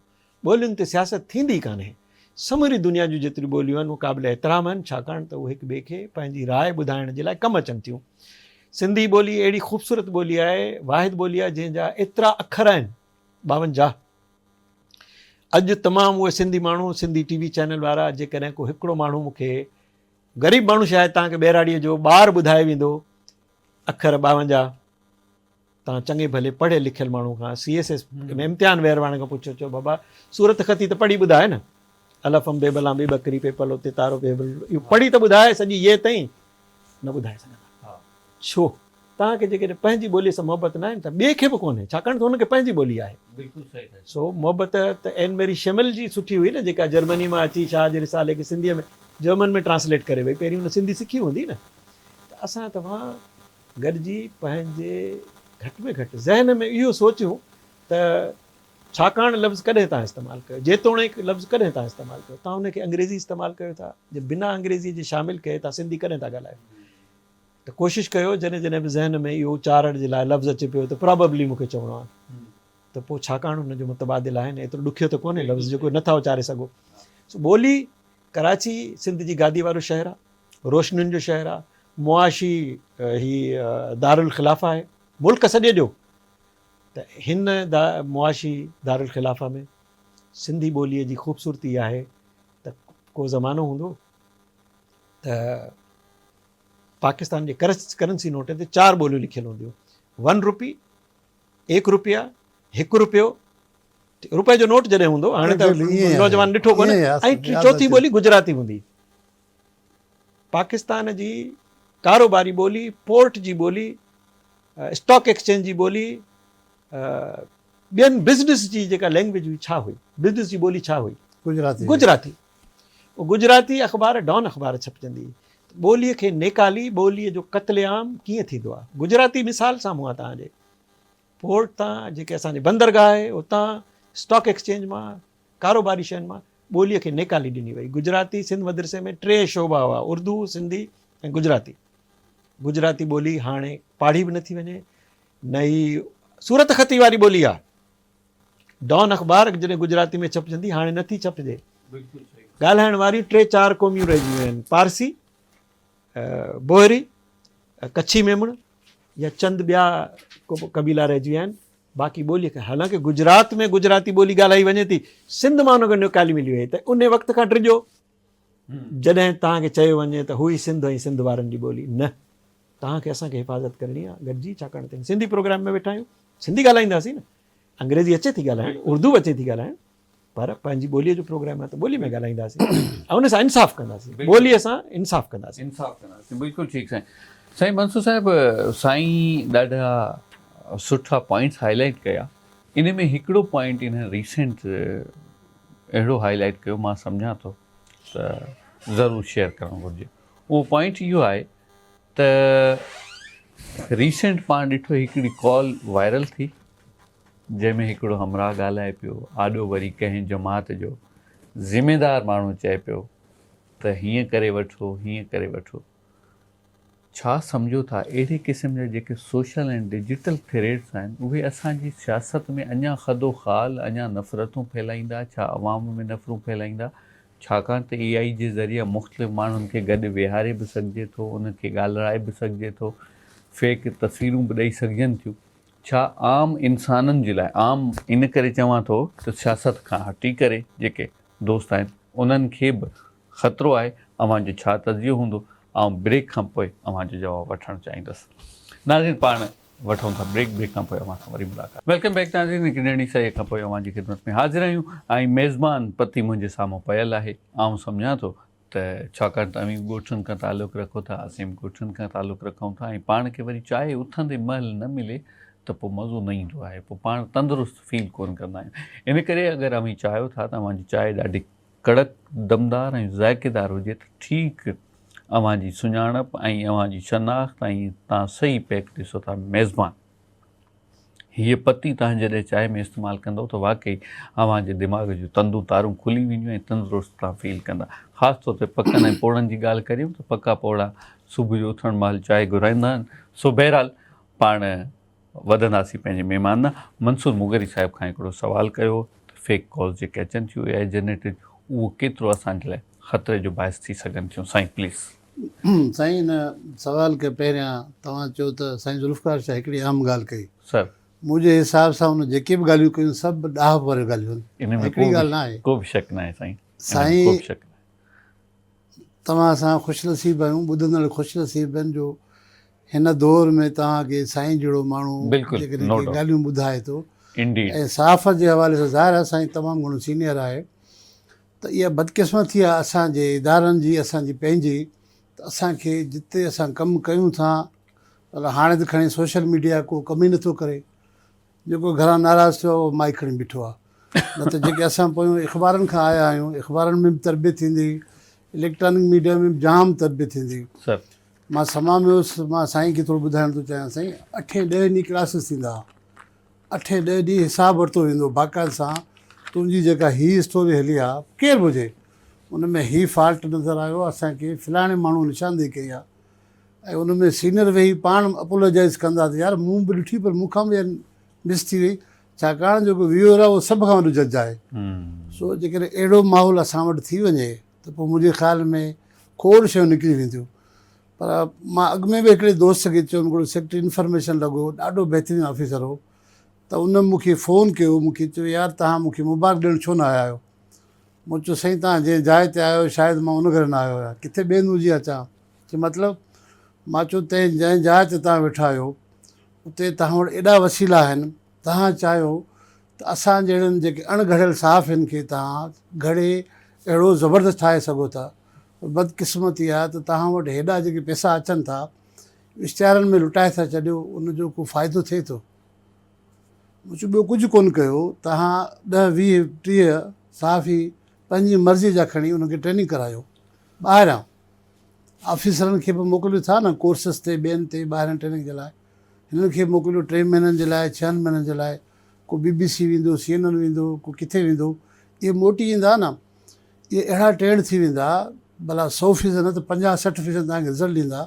ٻولين تي سياست ٿيندي ئي ڪانهي. سموري دنيا جون جيتريون ٻوليون آهن اهي قابل احترام آهن ڇاڪاڻ ته اهي هڪ ٻئي کي پنهنجي راء ٻڌائڻ جي لاء ڪم اچن ٿيون. سنڌي ٻولي اهڙي خوبصورت ٻولي آهي، واحد ٻولي آهي جنهن جا ايترا اکر آهن، 52. اڄ تمام اهي سنڌي ماڻهو، سنڌي ٽي وي چينل وارا جيڪڏهن ڪو هڪڙو ماڻهو مون کي غريب ماڻهو شايد توهان کي ٻهراڙيء جو ٻار ٻڌائي ويندو اکر 52. توهان چڱي ڀلي پڙهيل لکيل ماڻهو کان سي ايس ايس ۾ امتحان ويهروائڻ کان پڇو چئو بابا صورت خطي ته پڙهي ٻڌاء نه الف ام بي بلان بي ٻڪري پي پلو تي تارو بي بل اهو پڙهي ته ٻڌاء سڄي يي تائين نه ٻڌائي سگهندا ڇو توهان کي جيڪڏهن پنهنجي ٻولي سان محبت نه آهي ته ٻئي کي به ڪونهي ڇاڪاڻ ته هن کي پنهنجي ٻولي آهي
بلڪل صحيح ٿا
سو محبت ته اين ميري شمل جي سٺي هئي نه جيڪا جرمني مان اچي شاهه جي رسالي کي سنڌيء ۾ جرمن ۾ ٽرانسليٽ ڪري وئي پهرين هن سنڌي سکي هوندي نه ته اسان توهان گڏجي پنهنجي گهٽ ۾ گهٽ ذهن ۾ اهو سوچيون ته ڇاڪاڻ لفظ ڪڏهن توهان استعمال ڪيو؟ جيتوڻيڪ لفظ ڪڏهن توهان استعمال ڪيو؟ توهان ان کي انگريزي استعمال ڪيو ٿا، جي بنا انگريزي جي شامل ڪئي توهان سنڌي ڪڏهن ٿا ڳالهايو؟ ته ڪوشش ڪيو جڏهن جڏهن به ذهن ۾ اهو اچارڻ جي لاء لفظ اچي پيو ته پراببلي مون کي چوڻو آهي ته پوء ڇاڪاڻ ان جو متبادل آهي نه ايترو ڏکيو ته ڪونهي لفظ جيڪو نٿا اچاري سگهو. سو ٻولي ڪراچي سنڌ جي گادي وارو شهر آهي، روشنين جو شهر آهي، معاشي هي دارالخلافه آهي ملڪ سڄي جو ته هن معاشي دارالخلافه ۾ سنڌي ٻوليء جي خوبصورتي آهي ته ڪو زمانو هوندو ته پاڪستان جي ڪرنسي نوٽ تي چار ٻوليون لکيل هونديون، ون روپي، ايڪ روپيا، هڪ روپيو، روپئي جو نوٽ جڏهن هوندو، هاڻي ته نوجوان ڏٺو ڪونه، ۽ چوٿين ٻولي گجراتي هوندي. پاڪستان جي ڪاروباري ٻولي، پورٽ جي ٻولي، اسٽاڪ ايڪسچينج جي ٻولي، ٻين بزنس جي جيڪا لينگويج هئي ڇا هئي؟ بزنس جي ٻولي ڇا هئي؟
گجراتي.
گجراتي. گجراتي اخبار ڊان اخبار ڇپجندي هئي. ٻوليء کي نيڪالي، ٻوليء جو قتل عام ڪيئن ٿيندو آهي؟ گجراتي مثال سامهون آهي توهان جي. پورٽ تان جيڪي اسان جي بندرگاهه آهي اتان اسٽاڪ ايڪسچينج مان ڪاروباري شين مان ٻوليء کي نيڪالي ڏني وئي. گجراتي سنڌ مدرسي ۾ ٽي شعبا هئا، اردو، سنڌي ۽ گجراتي. گجراتي ٻولي هاڻي پاڙهي به نٿي وڃي، نه ئي صورتخطي واري ٻولي آهي. ڊان اخبار جڏهن گجراتي ۾ ڇپجندي هاڻي نٿي ڇپجي. ڳالهائڻ واريون ٽي چار قوميون رهجي ويون آهن، پارسي، بوهري، ڪڇي ميمڻ يا چند ٻيا قبيلا رهجي ويا آهن. باقي ٻوليء کي حالانڪه گجرات ۾ گجراتي ٻولي ڳالهائي وڃي ٿي، سنڌ مان ان کي نيڪالي ملي وئي ته ان وقت کان ڊڄو جڏهن توهان کي چيو وڃي ته هو ئي سنڌ ۽ سنڌ وارن جي ٻولي نه توهان کي اسان کي حفاظت ڪرڻي آهي گڏجي ڇاڪاڻ ته سنڌي پروگرام ۾ ويٺا آهيون سنڌي ڳالهائينداسين نه انگريزي اچي ٿي ڳالهائڻ اردو به اچي ٿي ڳالهائڻ پر پنهنجي ٻوليء جو پروگرام آهي ته ٻولي ۾ ڳالهائينداسين ۽ ان سان انصاف ڪنداسين ٻوليء سان انصاف ڪنداسين.
انصاف ڪنداسين بلڪل ٺيڪ سائين. سائين منصور صاحب سائين ڏاڍا سٺا پوائنٽس هائي لائيٽ ڪيا ان ۾ هڪڙو پوائنٽ انهن ريسينٽ اهڙو هائي لائيٽ ڪيو مان سمجهان ٿو ته ضرور شيئر ڪرڻ گهرجي اهو پوائنٽ اهو آهي ته ريسينٽ پاڻ ڏٺو هڪڙي ڪال وائرل ٿي جنهن ۾ هڪڙو همراهه ڳالهائي پيو، آڏو وري ڪنهن جماعت جو ذميدار ماڻهو چئي پيو ته هيئن ڪري وٺو، هيئن ڪري وٺو. ڇا سمجهو ٿا اهڙي قسم جا جيڪي سوشل ۽ ڊجيٽل ٿريٽس آهن اهي اسان جي سياست ۾ اڃا خد و خال، اڃا نفرتون ڦهلائيندا، ڇا عوام ۾ نفرون ڦهلائيندا؟ ڇاڪاڻ ته اي آئي جي ذريعي مختلف ماڻهن کي گڏ ويهاري به سگهجي ٿو، انهن کي ڳالهرائي به سگهجي ٿو، فيڪ تصويرون به ڏئي سگهجن ٿيون. ڇا عام انسانن جي لاء، عام ان ڪري چوان ٿو ته سياست کان هٽي ڪري جيڪي دوست آهن انهن کي به خطرو آهي، اوهان جو ڇا تجزيو هوندو؟ آئون بريڪ کان پوء اوهان جو جواب وٺڻ چاهيندس. ناظرين پاڻ وٺون ٿا بريڪ، بريڪ کان پوء اوهان سان وري ملاقات. Welcome back ناظرين هڪ ننڍڙي سهي کان پوء اوهان جي خدمت ۾ حاضر آهيون ۽ ميزبان پتي منهنجي سامهون پيل آهي، آئون سمجهان ٿو ته ڇاڪاڻ ته اوهين ڳوٺن کان تعلق رکو ٿا، اسين به ڳوٺن کان تعلق رکون ٿا ۽ پاڻ کي وري چاهي اٿندي مهل نه ملي ته پوء مزو نه ايندو آهي، پوء پاڻ تندرست فيل ڪونه ڪندا آهيون. ان ڪري اگر اوهين چاهيو ٿا ته اوهان جي چاء ڏاڍي ڪڙڪ، دمدار ۽ ذائقيدار هجي ته ٺيڪ اوهان جي سڃاڻپ ۽ اوهان جي شناخت ۽ توهان صحيح پيڪ ڏسو ٿا ميزبان. هيء پتي توهان جڏهن چانهه ۾ استعمال ڪندؤ ته واقعي اوهان جي دماغ جون تندون تارون کلي وينديون ۽ تندرست توهان فيل ڪندا. خاص طور تي پڪن ۽ پوڙهن جي ڳالهه ڪريون ته پڪا پوڙها صبح جو اٿڻ مهل چانهه گهرائيندا آهن. سو بهرحال پاڻ وڌنداسين پنهنجي مهمان ڏانهن. منصور مغري صاحب کان هڪڙو سوال ڪيو هو ته فيڪ ڪالز جيڪي اچن ٿيون اي آء جنريٽيڊ اهو ڪيترو اسان جي لاء خطري جو باعث ٿي سگهن ٿيون. سائين پليز.
سائين ان سوال کي پهريان توهان چيو ته سائين ذوالفقار شاهه هڪڙي اهم ڳالهه ڪئي.
سر.
منهنجي حساب سان ان جيڪي به ڳالهيون ڪيون سڀ ڏاهپ واريون ڳالهيون
ان
آهن
۾
هڪڙي ڳالهه نه آهي.
ڪو به شڪ ناهي سائين.
سائين توهان اسان خوش نصيب آهيون ٻڌندڙ خوش نصيب آهن جو هن دور ۾ توهان کي سائين جهڙو ماڻهو جيڪڏهن ڪي ڳالهيون ٻڌائي ٿو ۽ صحافت جي حوالي سان ظاهر آهي سائين تمام گهڻو سينيئر آهي ته اها بدقسمتي آهي اسان جي ادارن جي اسان جي پنهنجي ته اسان کي جتي اسان ڪم ڪيون ٿا پر هاڻي ته کڻي سوشل ميڊيا ڪو ڪم ئي نٿو ڪري جيڪو گهران ناراض ٿيو آهي اهو مائيڪ کڻي بيٺو آهي نه ته جيڪي اسان پويون اخبارن کان آيا آهيون اخبارن ۾ به تربيت ٿيندي هئي اليڪٽرانڪ ميڊيا ۾ به جام تربيت ٿيندي هئي مان سما ۾ هوس مان سائين کي ٿورو ٻڌائڻ ٿو چاهيان سائين اٺين ڏهين ڏينهن ڪلاسز ٿيندا هئا. اٺين ڏهين ڏينهن حساب ورتو ويندو باقاعده سان تنهنجي جيڪا هي اسٽوري هلي آ ڪير به هجي ان ۾ هي فالٽ نظر آيو اسان کي فلاڻي ماڻهو نشاندهي ڪئي آ ۽ ان ۾ سينئر ويهي پاڻ اپولوجائز ڪندا ته يار مون به ڏٺي پر مون کان به اها مس ٿي وئي ڇاڪاڻ جيڪو ويوئر آ اهو سڀ کان وڏو جج آهي سو جيڪڏهن اهڙو ماحول اسان وٽ ٿي وڃي ته پوء منهنجي خيال ۾ کوڙ شيون نڪري وينديون پر مان اڳ ۾ به هڪڙي دوست کي چيو هڪڙو سيڪريٽري انفارميشن لڳو ڏاڍو بهترين آفيسر هو ته ان مون کي فون ڪيو مون کي چيو يار توهان مون کي مبارڪ ڏيڻ ڇو نه آيا آهيو مون چيو سائين توهان جنهن جاء تي آيا آهيو شايد مان ان ڪري نه آيو آهيان ڪٿي ٻئي هنڌ هجي اچان چي مطلب مان چيو تنهن جنهن جاء تي توهان ويٺا آهيو اتي توهان وٽ ايڏا وسيلا آهن توهان چاهيو ته اسان جهڙن جيڪي اڻ گهڙيل صحافين کي توهان گهڙي اهڙو زبردست ٺاهي سگهو ٿا پر بدقسمتي آهي ته توهان وٽ هيڏا جيڪي پئسا اچن ٿا اشتهارن ۾ لٽائي ٿا ڇڏيو ان جو ڪو فائدو ٿئي ٿو؟ مون چيو ٻيو ڪجهه ڪونه ڪيو توهان ڏهه 20 30 صحافي پنهنجي مرضي جا کڻي انهن کي ٽريننگ ڪرايو ٻاهريان آفيسرن کي به موڪليو ٿا نه ڪورسز تي ٻين تي ٻاهرين ٽريننگ جي لاء هنن کي موڪليو ٽي مهينن جي لاء ڇهن مهينن جي لاء ڪو بي بي سي ويندو سي اين اين ويندو ڪو ڪٿي ويندو اهي موٽي ايندا نه اهي اهڙا ٽرينڊ ٿي ويندا ڀلا سو فيصد نه ته 50 60 فيصد توهان کي رزلٽ ڏيندا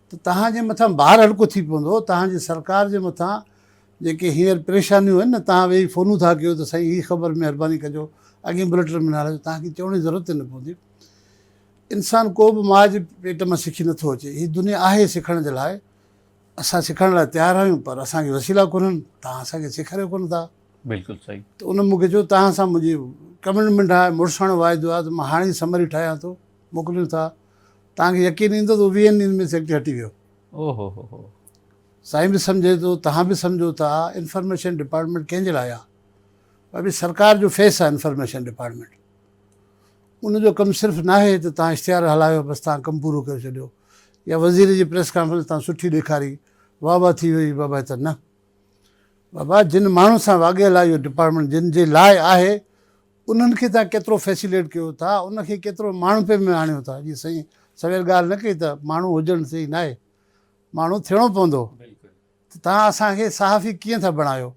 ته توهان جي مٿان بار هلڪو ٿي پوندو توهان جي سرڪار جي مٿان جيڪي هينئر پريشانيون آهن نه توهان ويهي فونون ٿا ڪيو ته سائين هي خبر مهرباني ڪجو اڳين بليٽن ۾ نه هلايو توهان کي چوڻ جي ضرورت ئي نه پوندي انسان ڪو به ماء جي پيٽ مان سکي نٿو اچي هي دنيا آهي سکڻ جي لاء اسان سکڻ لاء تيار آهيون پر اسان کي وسيلا ڪونهن توهان اسان کي سيکاريو ڪونه ٿا.
بلڪل صحيح.
ته ان مون کي چيو توهان سان منهنجي ڪمٽمينٽ آهي مڙساڻو واعدو آهي ته مان هاڻي ئي سمري ٺاهيان ٿو موڪليون ٿا توهان کي يقين ايندو ته ويهن ڏينهن ۾ سيڪريٽري هٽي ويو.
او هو هو هو.
سائين به سمجهي ٿو توهان به سمجهو ٿا انفارميشن ڊپارٽمينٽ ڪنهن جي لاء آهي ڀاڀي سرڪار جو فيس آهي انفارميشن ڊپارٽمينٽ ان جو ڪم صرف ناهي ته توهان اشتهار هلايو بس توهان ڪم پورو ڪري ڇڏيو يا وزير جي پريس ڪانفرنس توهان سٺي ڏيکاري واهه واهه ٿي وئي بابا ته نه بابا جن ماڻهن سان واڳيل آهي اهو ڊپارٽمينٽ جن جي لاء آهي انهن کي توهان ڪيترو فيسيليٽ ڪيو ٿا ان کي ڪيترو ماڻهپي ۾ آڻيو ٿا جي سائين سوير ڳالهه نه ڪئي ته ماڻهو هجڻ صحيح ناهي ماڻهو ٿيڻو پوندو ته توهان اسان کي صحافي ڪيئن ٿا بڻايو؟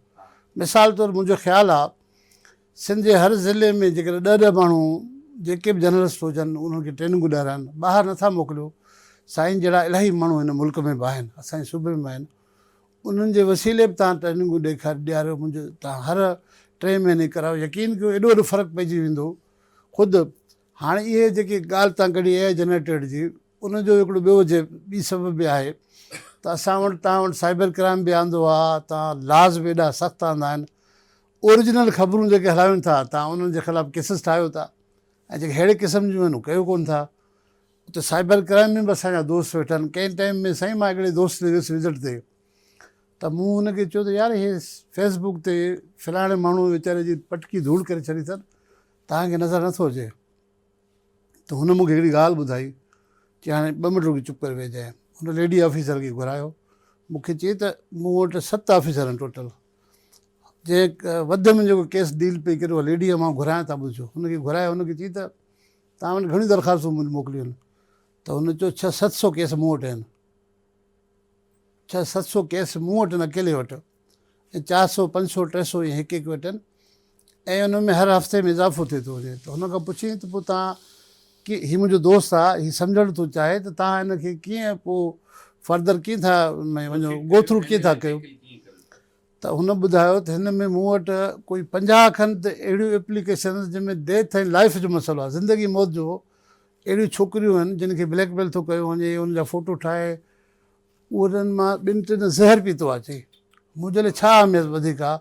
مثال طور منهنجو خيال آ سنڌ جي هر ضلعي ۾ جيڪڏهن ڏهه ڏهه ماڻهو جيڪي به جرنلسٽ هجن انهن کي ٽريننگون ڏيارائن ٻاهر نٿا موڪليو سائين جهڙا الاهي ماڻهو هن ملڪ ۾ به آهن اسان جي صوبي ۾ به آهن انهن جي وسيلي به توهان ٽريننگون ڏيکار ڏياريو منهنجو توهان هر ٽي مهيني ڪرايو يقين ڪيو ايڏو وڏو فرق پئجي ويندو خود هاڻي اهي جيڪي ڳالهه توهان ڪڍي اي آء جنريٽيڊ جي ان جو هڪڙو ٻيو وجه ٻي سبب به آهي ته اسان وٽ توهان وٽ سائبر ڪرائم به آندو آهي توهان لاز به ايڏا سخت آندا آهن اوريجنل خبرون جيڪي هلايون ٿا توهان انهن جي خلاف ڪيسز ٺاهيو ٿا ۽ جيڪي ههڙي قسم جون آهن ڪيو ڪون ٿا اتي سائبر ڪرائم ۾ به اسان جا دوست ويٺا آهن ڪنهن ٽائيم ۾ سائين مان هڪڙي دوست ڏي ويس وزٽ تي ته مون هن کي چيو ته يار هي فيس بڪ تي فلاڻي ماڻهو ويچاري جي پٽڪي ڌوڙ ڪري ڇڏي اٿن توهان کي نظر نٿو اچي ته هن مون کي هڪڙي ڳالهه ٻڌائي، چي هاڻي ٻه منٽ رڪي چپ ڪري ويهجانء. هن ليڊي آفيسر کي گهرايو، مون کي چئي ته مون وٽ ست آفيسر آهن ٽوٽل، جنهن وڌ ۾ جيڪو ڪيس ڊيل پئي ڪري اها ليڊي آهي مان گهرايان تان ٻڌجو. هن کي گهرايو هن کي چئي ته توهان وٽ گهڻيون درخواستون موڪليون آهن ته هن چيو ڇهه ست سو ڪيس مون وٽ آهن. ڇهه ست سو ڪيس مون وٽ آهن اڪيلي وٽ. ۽ 400، 500، 300 ائين هڪ هڪ وٽ آهن ۽ ان ۾ هر هفتي ۾ اضافو ٿئي ٿو وڃي ته هن کان پڇيائين ته پوء توهان ڪي هي منهنجو دوست آهي هي سمجهڻ ٿو چاهي ته توهان هن کي ڪيئن پوء فردر ڪيئن ٿا ان ۾ وڃو گو ٿرو ڪيئن ٿا ڪيو ته هن ٻڌايو ته هن ۾ مون وٽ ڪوئي 50 کن ته اهڙيون ايپليڪيشنز جن ۾ ڊيٿ ۽ لائف جو مسئلو آهي زندگي موت جو اهڙيون ڇوڪريون آهن جن کي بليڪ ميل ٿو ڪيو وڃي ان جا فوٽو ٺاهي انهن مان ٻن ٽن زهر پيتو آ چئي منهنجي لاء ڇا اهميت وڌيڪ آ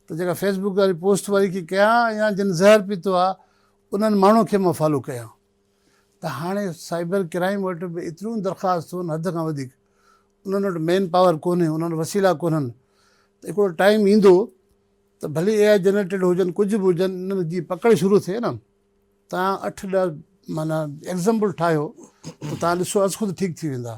ته جيڪا فيس بڪ واري پوسٽ واري کي ڪيان يا جن زهر پيتو آ انهن ماڻهن کي مان فالو ڪيان ته هاڻي سائبر ڪرائيم وٽ به ايتريون درخواستون آهن حد کان وڌيڪ انهن وٽ مين پاور ڪونهي انهن وٽ وسيلا ڪونهن ته هڪڙو ٽائيم ايندو ته ڀلي اي آء جنريٽيڊ هجن ڪجهه به هجن انهن جي پڪڙ شروع ٿئي نه توهان اٺ ڏهه معنيٰ ايگزامپل ٺاهيو ته توهان ڏسو از خود ٺيڪ ٿي ويندا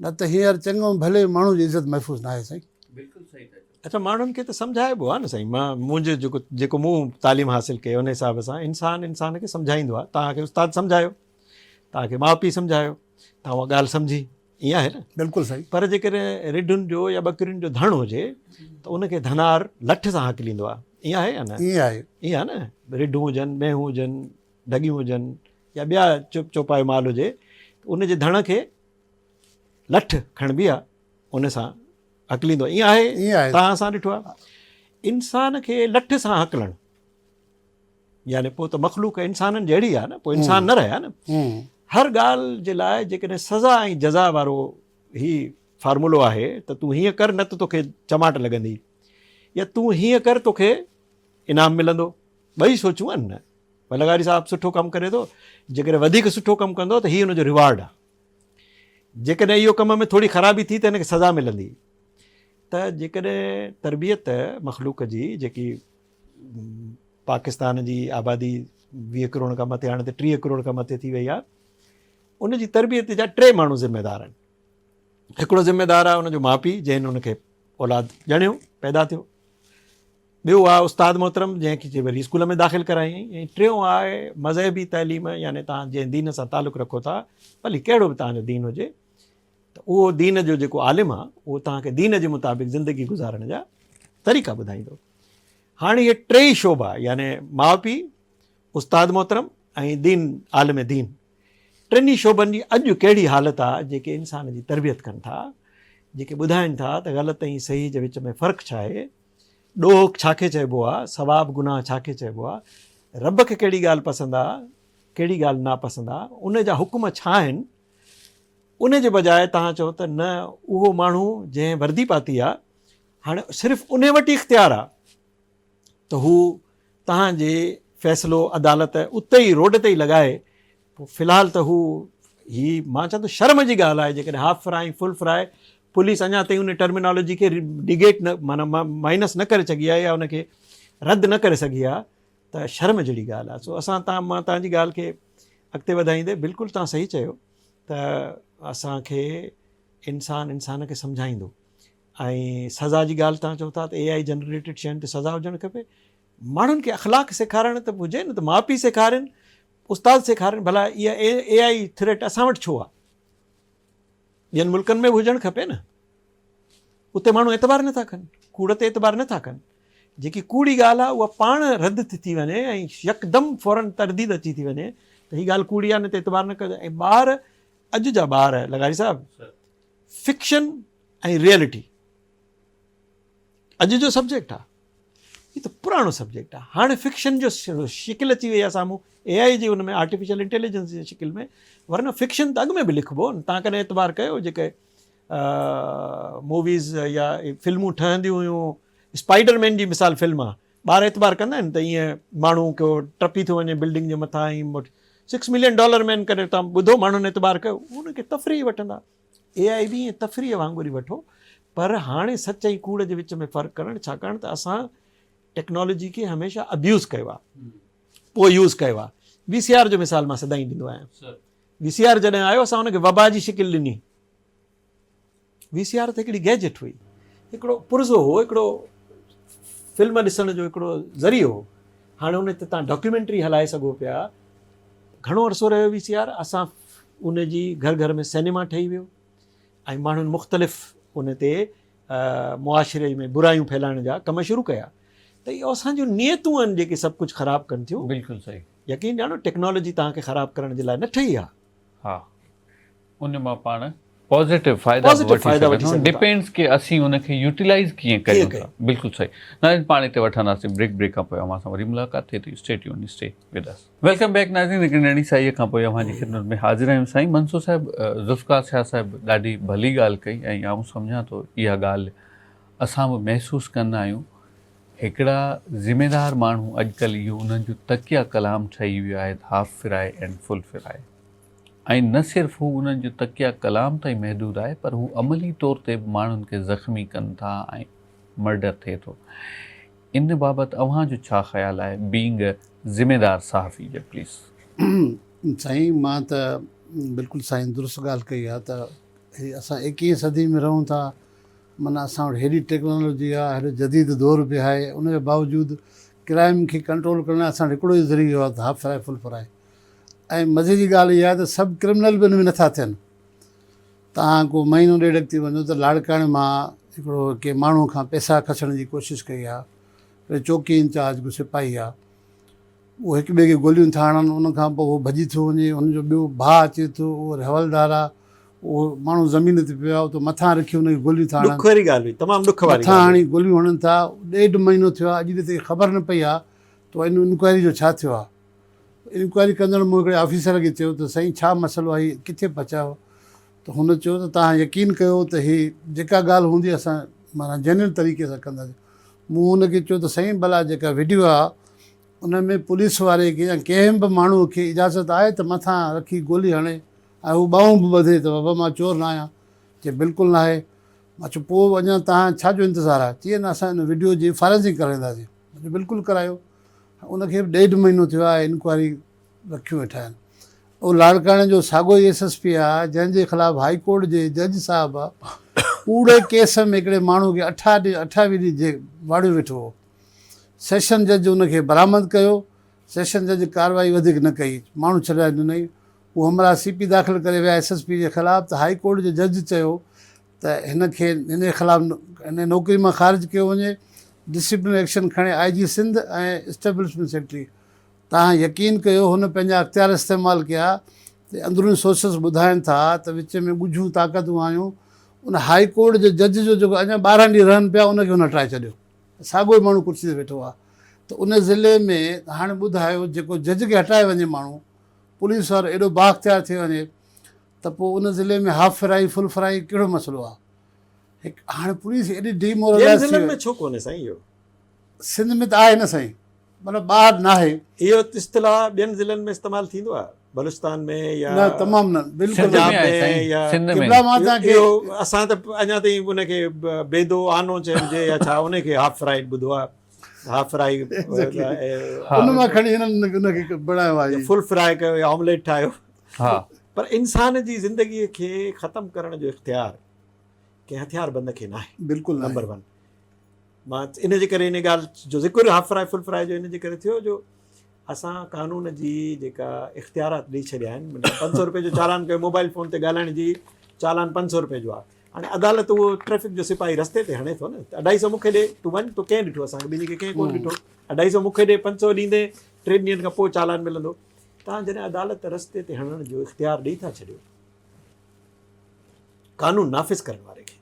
نه ته هينئر چڱو ڀلي ماڻهو جي عزت محفوظ ناهي سائين.
بلڪل صحيح ٿا چئو.
اڇا ماڻهن کي ته سمجهائبو آهي نه سائين مان منهنجو جيڪو جيڪو مون تعليم حاصل ڪئي ان حساب سان انسان انسان کي سمجهائيندو آهي توهان کي استاد سمجهايو توهان کي ماء پيء سمجهايو توهان اها ڳالهه سمجهي. ائين آهي نه؟
بلڪل صحيح.
پر جيڪڏهن رڍن جو يا ٻڪرين جو ڌڻ هجي ته ان کي ڌنار لٺ سان هڪليندو آهي. ائين آهي يا نه؟
ائين آهي.
ائين آهي نه؟ رڍون هجن، مينهون هجن، ڍڳيون هجن يا ٻيا چوپايو مال هجي ته ان جي ڌڻ کي لٺ کڻبي آهي ان سان هڪليندو آهي. ائين آهي؟
ائين آهي.
توهان سان ڏٺو آهي؟ انسان کي لٺ سان هڪلڻ يعني پوء ته مخلوق انسانن جهڙي آهي نه، پوء انسان نه رهيا نه. هر ڳالهه جي لاء جيڪڏهن سزا ۽ جزا وارو هي فارمولو آهي ته تون هيئن ڪر نه ته توکي چماٽ لڳندي يا تون هيئن ڪر توکي انعام ملندو، ٻئي سوچون آهن نه. لغاري صاحب سٺو ڪم ڪري ٿو، جيڪڏهن وڌيڪ سٺو ڪم ڪندو ته هي ان جو ريوارڊ آهي، جيڪڏهن اهو ڪم ۾ ٿوري خرابي ٿي ته هن کي سزا ملندي. ته جيڪڏهن تربيت مخلوق جي جيڪي پاڪستان جي آبادي 20 ڪروڙ کان مٿي هاڻي ته 30 ڪروڙ کان مٿي ٿي وئي آهي، ان جي تربيت جا ٽي ماڻهو ذميدار آهن. هڪڙو ذميدار آهي ان جو ماء پيء جنهن ان کي اولاد ڄڻيو پيدا ٿيو، ٻيو آهي استاد محترم جنهن کي وري اسڪول ۾ داخل ڪرايائين، ۽ ٽيون آهي مذهبي تعليم يعني توهان جنهن دين سان تعلق رکو ٿا ڀلي ڪهڙو به توهان جو دين هجي ته اهو دين جو جيڪو عالم آهي اهو توهان کي دين جي مطابق زندگي گذارڻ جا طريقا ٻڌائيندو. هاڻي اهي ٽيئي شعبا يعني ماء پيء، استاد محترم ۽ دين عالم دين ٽنهي شعبن جي اڄ ڪهڙي حالت آ جيڪي انسان جي تربيت ڪن ٿا، جيڪي ٻڌائين ٿا ته غلط ۽ صحيح جي وچ ۾ فرق ڇا آهي، ڏوهه ڇا کي چئبو آ، ثواب گناهه ڇا کي چئبو آ، رب کي ڪهڙي ڳالهه پسند آ، ڪهڙي ڳالهه ناپسند آ، ان جا حڪم ڇا آهن، ان جي بجاء توهان چئو ته نه اهو ماڻهو جنهن وردي پاتي آ هاڻي صرف انهي وٽ ئي اختيار آ ته هو توهان جي فيصلو عدالت اتي ئي روڊ تي ئي لڳائي. پوء في الحال ته هو هي مان چوان ٿو شرم جي ڳالهه آهي جيڪڏهن half fry full fry police اڃا تائين ان ٽرمينالوجي کي نگيٽ نه معنيٰ مائنس نه ڪري سگهي آهي يا ان کي رد نه ڪري سگهي آهي ته شرم جهڙي ڳالهه آهي. سو اسان تان مان تان جي ڳالهه کي اڳتي وڌائيندي بلڪل تان صحيح چيو ته اسان کي انسان انسان کي سمجهائيندو ۽ سزا جي ڳالهه تان چئو ٿا ته اي آئي جنريٽيڊ شين تي سزا هجڻ کپي. ماڻهن کي اخلاق سيکارڻ ته هجي نه ته ماء پيء سيکارين استاد سيکارين، ڀلا اها اي آئي ٿريٽ اسان وٽ ڇو آهي؟ ٻين ملڪن ۾ به هجڻ کپي نه. اتي ماڻهو اعتبار نٿا ڪن، ڪوڙ تي اعتبار نٿا ڪن. جيڪي ڪوڙي ڳالهه آهي اها پاڻ رد ٿي ٿي وڃي ۽ يڪدم فورن ترديد اچي ٿي وڃي ته هي ڳالهه ڪوڙي آهي ان تي اعتبار نه ڪجو. ۽ ٻار اڄ جا ٻار لغاري صاحب فڪشن ۽ ريئلٽي اڄ جو سبجيڪٽ آهي، هي ته پراڻو سبجيڪٽ آهي. هاڻي فڪشن جو شڪل اچي وئي آهي سامهون اي آء جي ان ۾ آرٽيفيشل انٽيليجنس جي شڪل ۾، ورنه فڪشن ته اڳ ۾ به لکبو هو. تان ڪڏهن اعتبار ڪيو جيڪي موويز يا فلمون ٺهنديون هيون، اسپائيڊر مين جي مثال فلم آهي، ٻار اعتبار ڪندا آهن ته ائين ماڻهو ڪو ٽپي ٿو وڃي بلڊنگ جي مٿان ۽ سڪس ملين ڊالر مين ڪڏهن تان ٻڌو ماڻهن اعتبار ڪيو، ان کي تفريح وٺندا. اي آء به ائين تفريح وانگر ئي وٺو، پر هاڻي سچ ۽ ڪوڙ جي وچ ۾ فرق ڪرڻ، ڇاڪاڻ ته اسان ٽيڪنالاجي کي هميشه ابيوز ڪيو آهي، پوء يوز ڪيو آهي. وي سي آر جو مثال مان سدائين ڏيندو آهيان. وي سي آر جڏهن آيو اسان ان کي وبا جي شڪل ڏني. وي سي آر ته هڪڙي گيجيٽ هئي، هڪڙو پرزو هو، هڪڙو فلم ڏسڻ جو هڪڙو ذريعو هو. هاڻي ان تي تان ڊاڪيومينٽري هلائي سگهو پيا. گهڻو عرصو رهيو وي سي آر، اسان ان جي گهر گهر ۾ سئنيما ٺهي ويو ۽ ماڻهن مختلف ان تي معاشري ۾ برايون ڦهلائڻ جا ڪم شروع ڪيا. ته اهي اسان جون نيتون آهن جيڪي سڀ ڪجهه خراب ڪن ٿيون.
بلڪل صحيح.
يقين ڄاڻو ٽيڪنالاجي توهان کي خراب ڪرڻ جي لاء نه ٺهي آهي.
ها ان مان پاڻ پازيٽو فائدا به وٺي سگهون ٿا ڊپينڊز ڪي اسين ان کي يوٽيلائز ڪيئن ڪريون ٿا. بلڪل صحيح ناظرين پاڻ هتي وٺنداسين بريڪ بريڪ کان پوء اوهان سان وري ملاقات ٿئي ٿي stay tune stay with us. Welcome back ناظرين هڪ ننڍي سائي کان پوء اوهان جي خدمت ۾ حاضر آهيون. سائين منصور صاحب ذوالفقار شاهه صاحب ڏاڍي ڀلي ڳالهه ڪئي ۽ آئون سمجهان ٿو اها ڳالهه اسان به محسوس ڪندا آهيون. هڪڙا ذميدار ماڻهو اڄڪلهه اهو انهن جو تڪيه ڪلام ٺهي ويو آهي ته half fry and full fry ۽ نه صرف هو انهن جو تڪيه ڪلام تائين محدود آهي پر هو عملي طور تي به ماڻهن کي زخمي ڪن ٿا ۽ مرڊر ٿئي ٿو. ان بابت اوهان جو ڇا خيال آهي بينگ ا ذميدار صحافي جي پليز.
سائين مان ته بلڪل سائين درست ڳالهه ڪئي آهي ته هي اسان ايڪيهين صدي ۾ رهون ٿا معنيٰ اسان وٽ هيڏي ٽيڪنالاجي آهي هيڏو جديد دور به آهي ان جي باوجود ڪرائم کي ڪنٽرول ڪرڻ لاء اسان وٽ هڪڙو ئي ذريعو آهي ته هاف فرائي فل فرائي ۽ مزي جي ڳالهه اها آهي ته سڀ ڪرمنل به ان ۾ نٿا ٿين. تان ڪو مهينو ڏيڍ اڳتي وڃو ته لاڙڪاڻي مان هڪڙو ڪنهن ماڻهو کان پئسا کسڻ جي ڪوشش ڪئي آ، هڪڙي چوڪي انچارج ڪو سپاهي آ، اهو هڪ ٻئي کي گوليون ٿا هڻن، ان کان پوء هو ڀڄي ٿو وڃي، هن جو ٻيو ڀاء اچي ٿو، اهو وري حوالدار آ، اهو ماڻهو زمين تي پيو آ، اتو مٿان رکي هن کي گوليون ٿا هڻن.
ڏک واري ڳالهه هئي، تمام ڏک واري
مٿان
ڳالهه
هڻي
هئي.
گوليون هڻن ٿا، ڏيڍ مهينو ٿيو آ، اڄ ڏينهن تائين خبر نه پئي آ ته ان انڪوائري جو ڇا ٿيو آ. انڪوائري ڪندڙ مون هڪڙي آفيسر کي چيو ته سائين ڇا مسئلو آهي هي ڪٿي پهچايو ته هن چيو ته توهان يقين ڪيو ته هي جيڪا ڳالهه هوندي اسان معنيٰ جينوئن طريقي سان ڪنداسين مون هن کي چيو ته سائين ڀلا جيڪا وڊيو آهي ان ۾ پوليس واري کي يا ڪنهن به ماڻهو کي اجازت آهي ته مٿان رکي گولي هڻي ۽ هو ٻانهون به ٻڌي ته بابا مان چور نه آهيان چي بلڪل ناهي مان چيو پوء اڃا توهان ڇا جو انتظار آهي چي نه اسان ان وڊيو جي فارينسڪ ڪرائينداسين مان چيو بلڪل ڪرايو ان کي به ڏيڍ مهينو ٿيو آهي انڪوائري رکيون ويٺا آهن. اهو لاڙڪاڻي جو ساڳيو ئي ايس ايس پي آهي جنهن جي خلاف هائي ڪورٽ جي جج صاحب ڪوڙي ڪيس ۾ هڪڙي ماڻهو کي اٺاويهه ڏينهن جي واڙيو ويٺو هو. سيشن جج ان کي برآمد ڪيو، سيشن جج ڪارروائي وڌيڪ نه ڪئي، ماڻهو ڇڏائي ڏنائين. هو همراهه سي پي داخل ڪري ويا ايس ايس پي جي خلاف ته هائي ڪورٽ جي جج چيو ته هن کي هن جي خلاف هن کي نوڪري مان خارج ڪيو وڃي، ڊسپلن ايڪشن کڻي آء جي سنڌ ۽ اسٽيبلشمينٽ سيڪريٽري تان يقين ڪيو هن پنهنجا اختيار استعمال ڪيا ته اندروني سورسز ٻڌائين ٿا ته وچ ۾ ڳجهيون طاقتون آيون ان هائي ڪورٽ جي جج جو جيڪو اڃا 12 ڏينهن رهن پيا ان کي هن هٽائي ڇڏيو ساڳيو ئي ماڻهو ڪرسي تي ويٺو آهي ته ان ضلعي ۾ هاڻي ٻڌايو جيڪو جج کي هٽائي وڃي ماڻهو پوليس وارو ايڏو بااختيار ٿي وڃي ته پوء ان ضلعي ۾ هاف فرائي فل فرائي ڪهڙو مسئلو آ هڪ هاڻي پوليس ايڏي ڊي مورلائز
ٻين ضلعن ۾ ڇو ڪونهي سائين اهو؟
سنڌ ۾ ته آهي نه سائين مطلب ٻاهر ناهي.
اهو اصطلاح ٻين ضلعن ۾ استعمال ٿيندو آ بلوچستان ۾ يا
نه تمام نه بلڪل
سنڌ ۾ آهي سائين
يا
سنڌ ۾
قبلا مان توهان کي
اهو اسان ته اڃا تائين ان کي بيدو آنو چئجي يا ڇا ان کي هاف فرائيڊ ٻڌو آ هاف فرائي
ان مان کڻي هنن ان کي بڻايو آهي
فل فرائي ڪيو يا آمليٽ ٺاهيو
ها.
پر انسان جي زندگيء کي ختم ڪرڻ جو اختيار ڪنهن هٿيار بند کي ناهي.
بلڪل ناهي.
نمبر ون مان ان جي ڪري ان ڳالهه جو ذڪر هاف فرائي فل فرائي جو ان جي ڪري ٿيو جو اسان قانون جي جيڪا اختيارات ڏئي ڇڏيا آهن مطلب 500 روپئي جو چالان ڪيو موبائل فون تي ڳالهائڻ جي چالان 500 روپئي جو آهي هاڻي عدالت اهو ٽريفڪ جو سپاهي رستي تي هڻي ٿو نه ته اڍائي سو مون کي ڏي تون وڃ تو ڪنهن ڏٺو اسان کي ٻنهي کي ڪنهن ڪونه ڏٺو اڍائي سو مون کي ڏي 500 ڏيندي ٽن ڏينهن کان پوء چالان ملندو توهان جڏهن عدالت رستي تي هڻڻ جو اختيار ڏئي ٿا ڇڏيو قانون نافذ ڪرڻ واري کي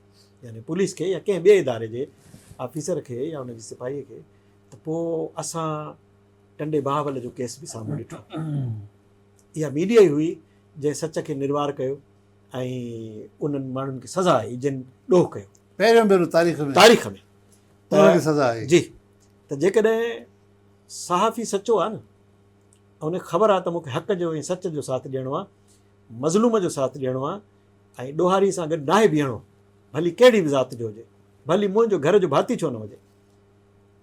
يعني پوليس کي يا ڪنهن ٻئي اداري جي آفيسر کي يا ان جي سپاهي کي ته پوء اسان ٽنڊي بهاول جو ڪيس به سامهون ڏٺو اها ميڊيا ئي هئي جنهن سچ کي نروار ڪيو ۽ انهن ماڻهن کي سزا آئي جن ڏوهه ڪيو
پهريون ڀيرو تاريخ ۾
تاريخ ۾
ته سزا آئي
جي ته جيڪڏهن صحافي سچو آهي نه ان کي خبر آهي ته مون کي حق جو ۽ سچ جو ساٿ ڏيڻو آهي، مظلوم جو ساٿ ڏيڻو آهي ۽ ڏوهاري سان گڏ ناهي بيهڻو، ڀلي ڪهڙي به ذات جو هجي، ڀلي منهنجو گهر جو ڀاتي ڇو نه هجي.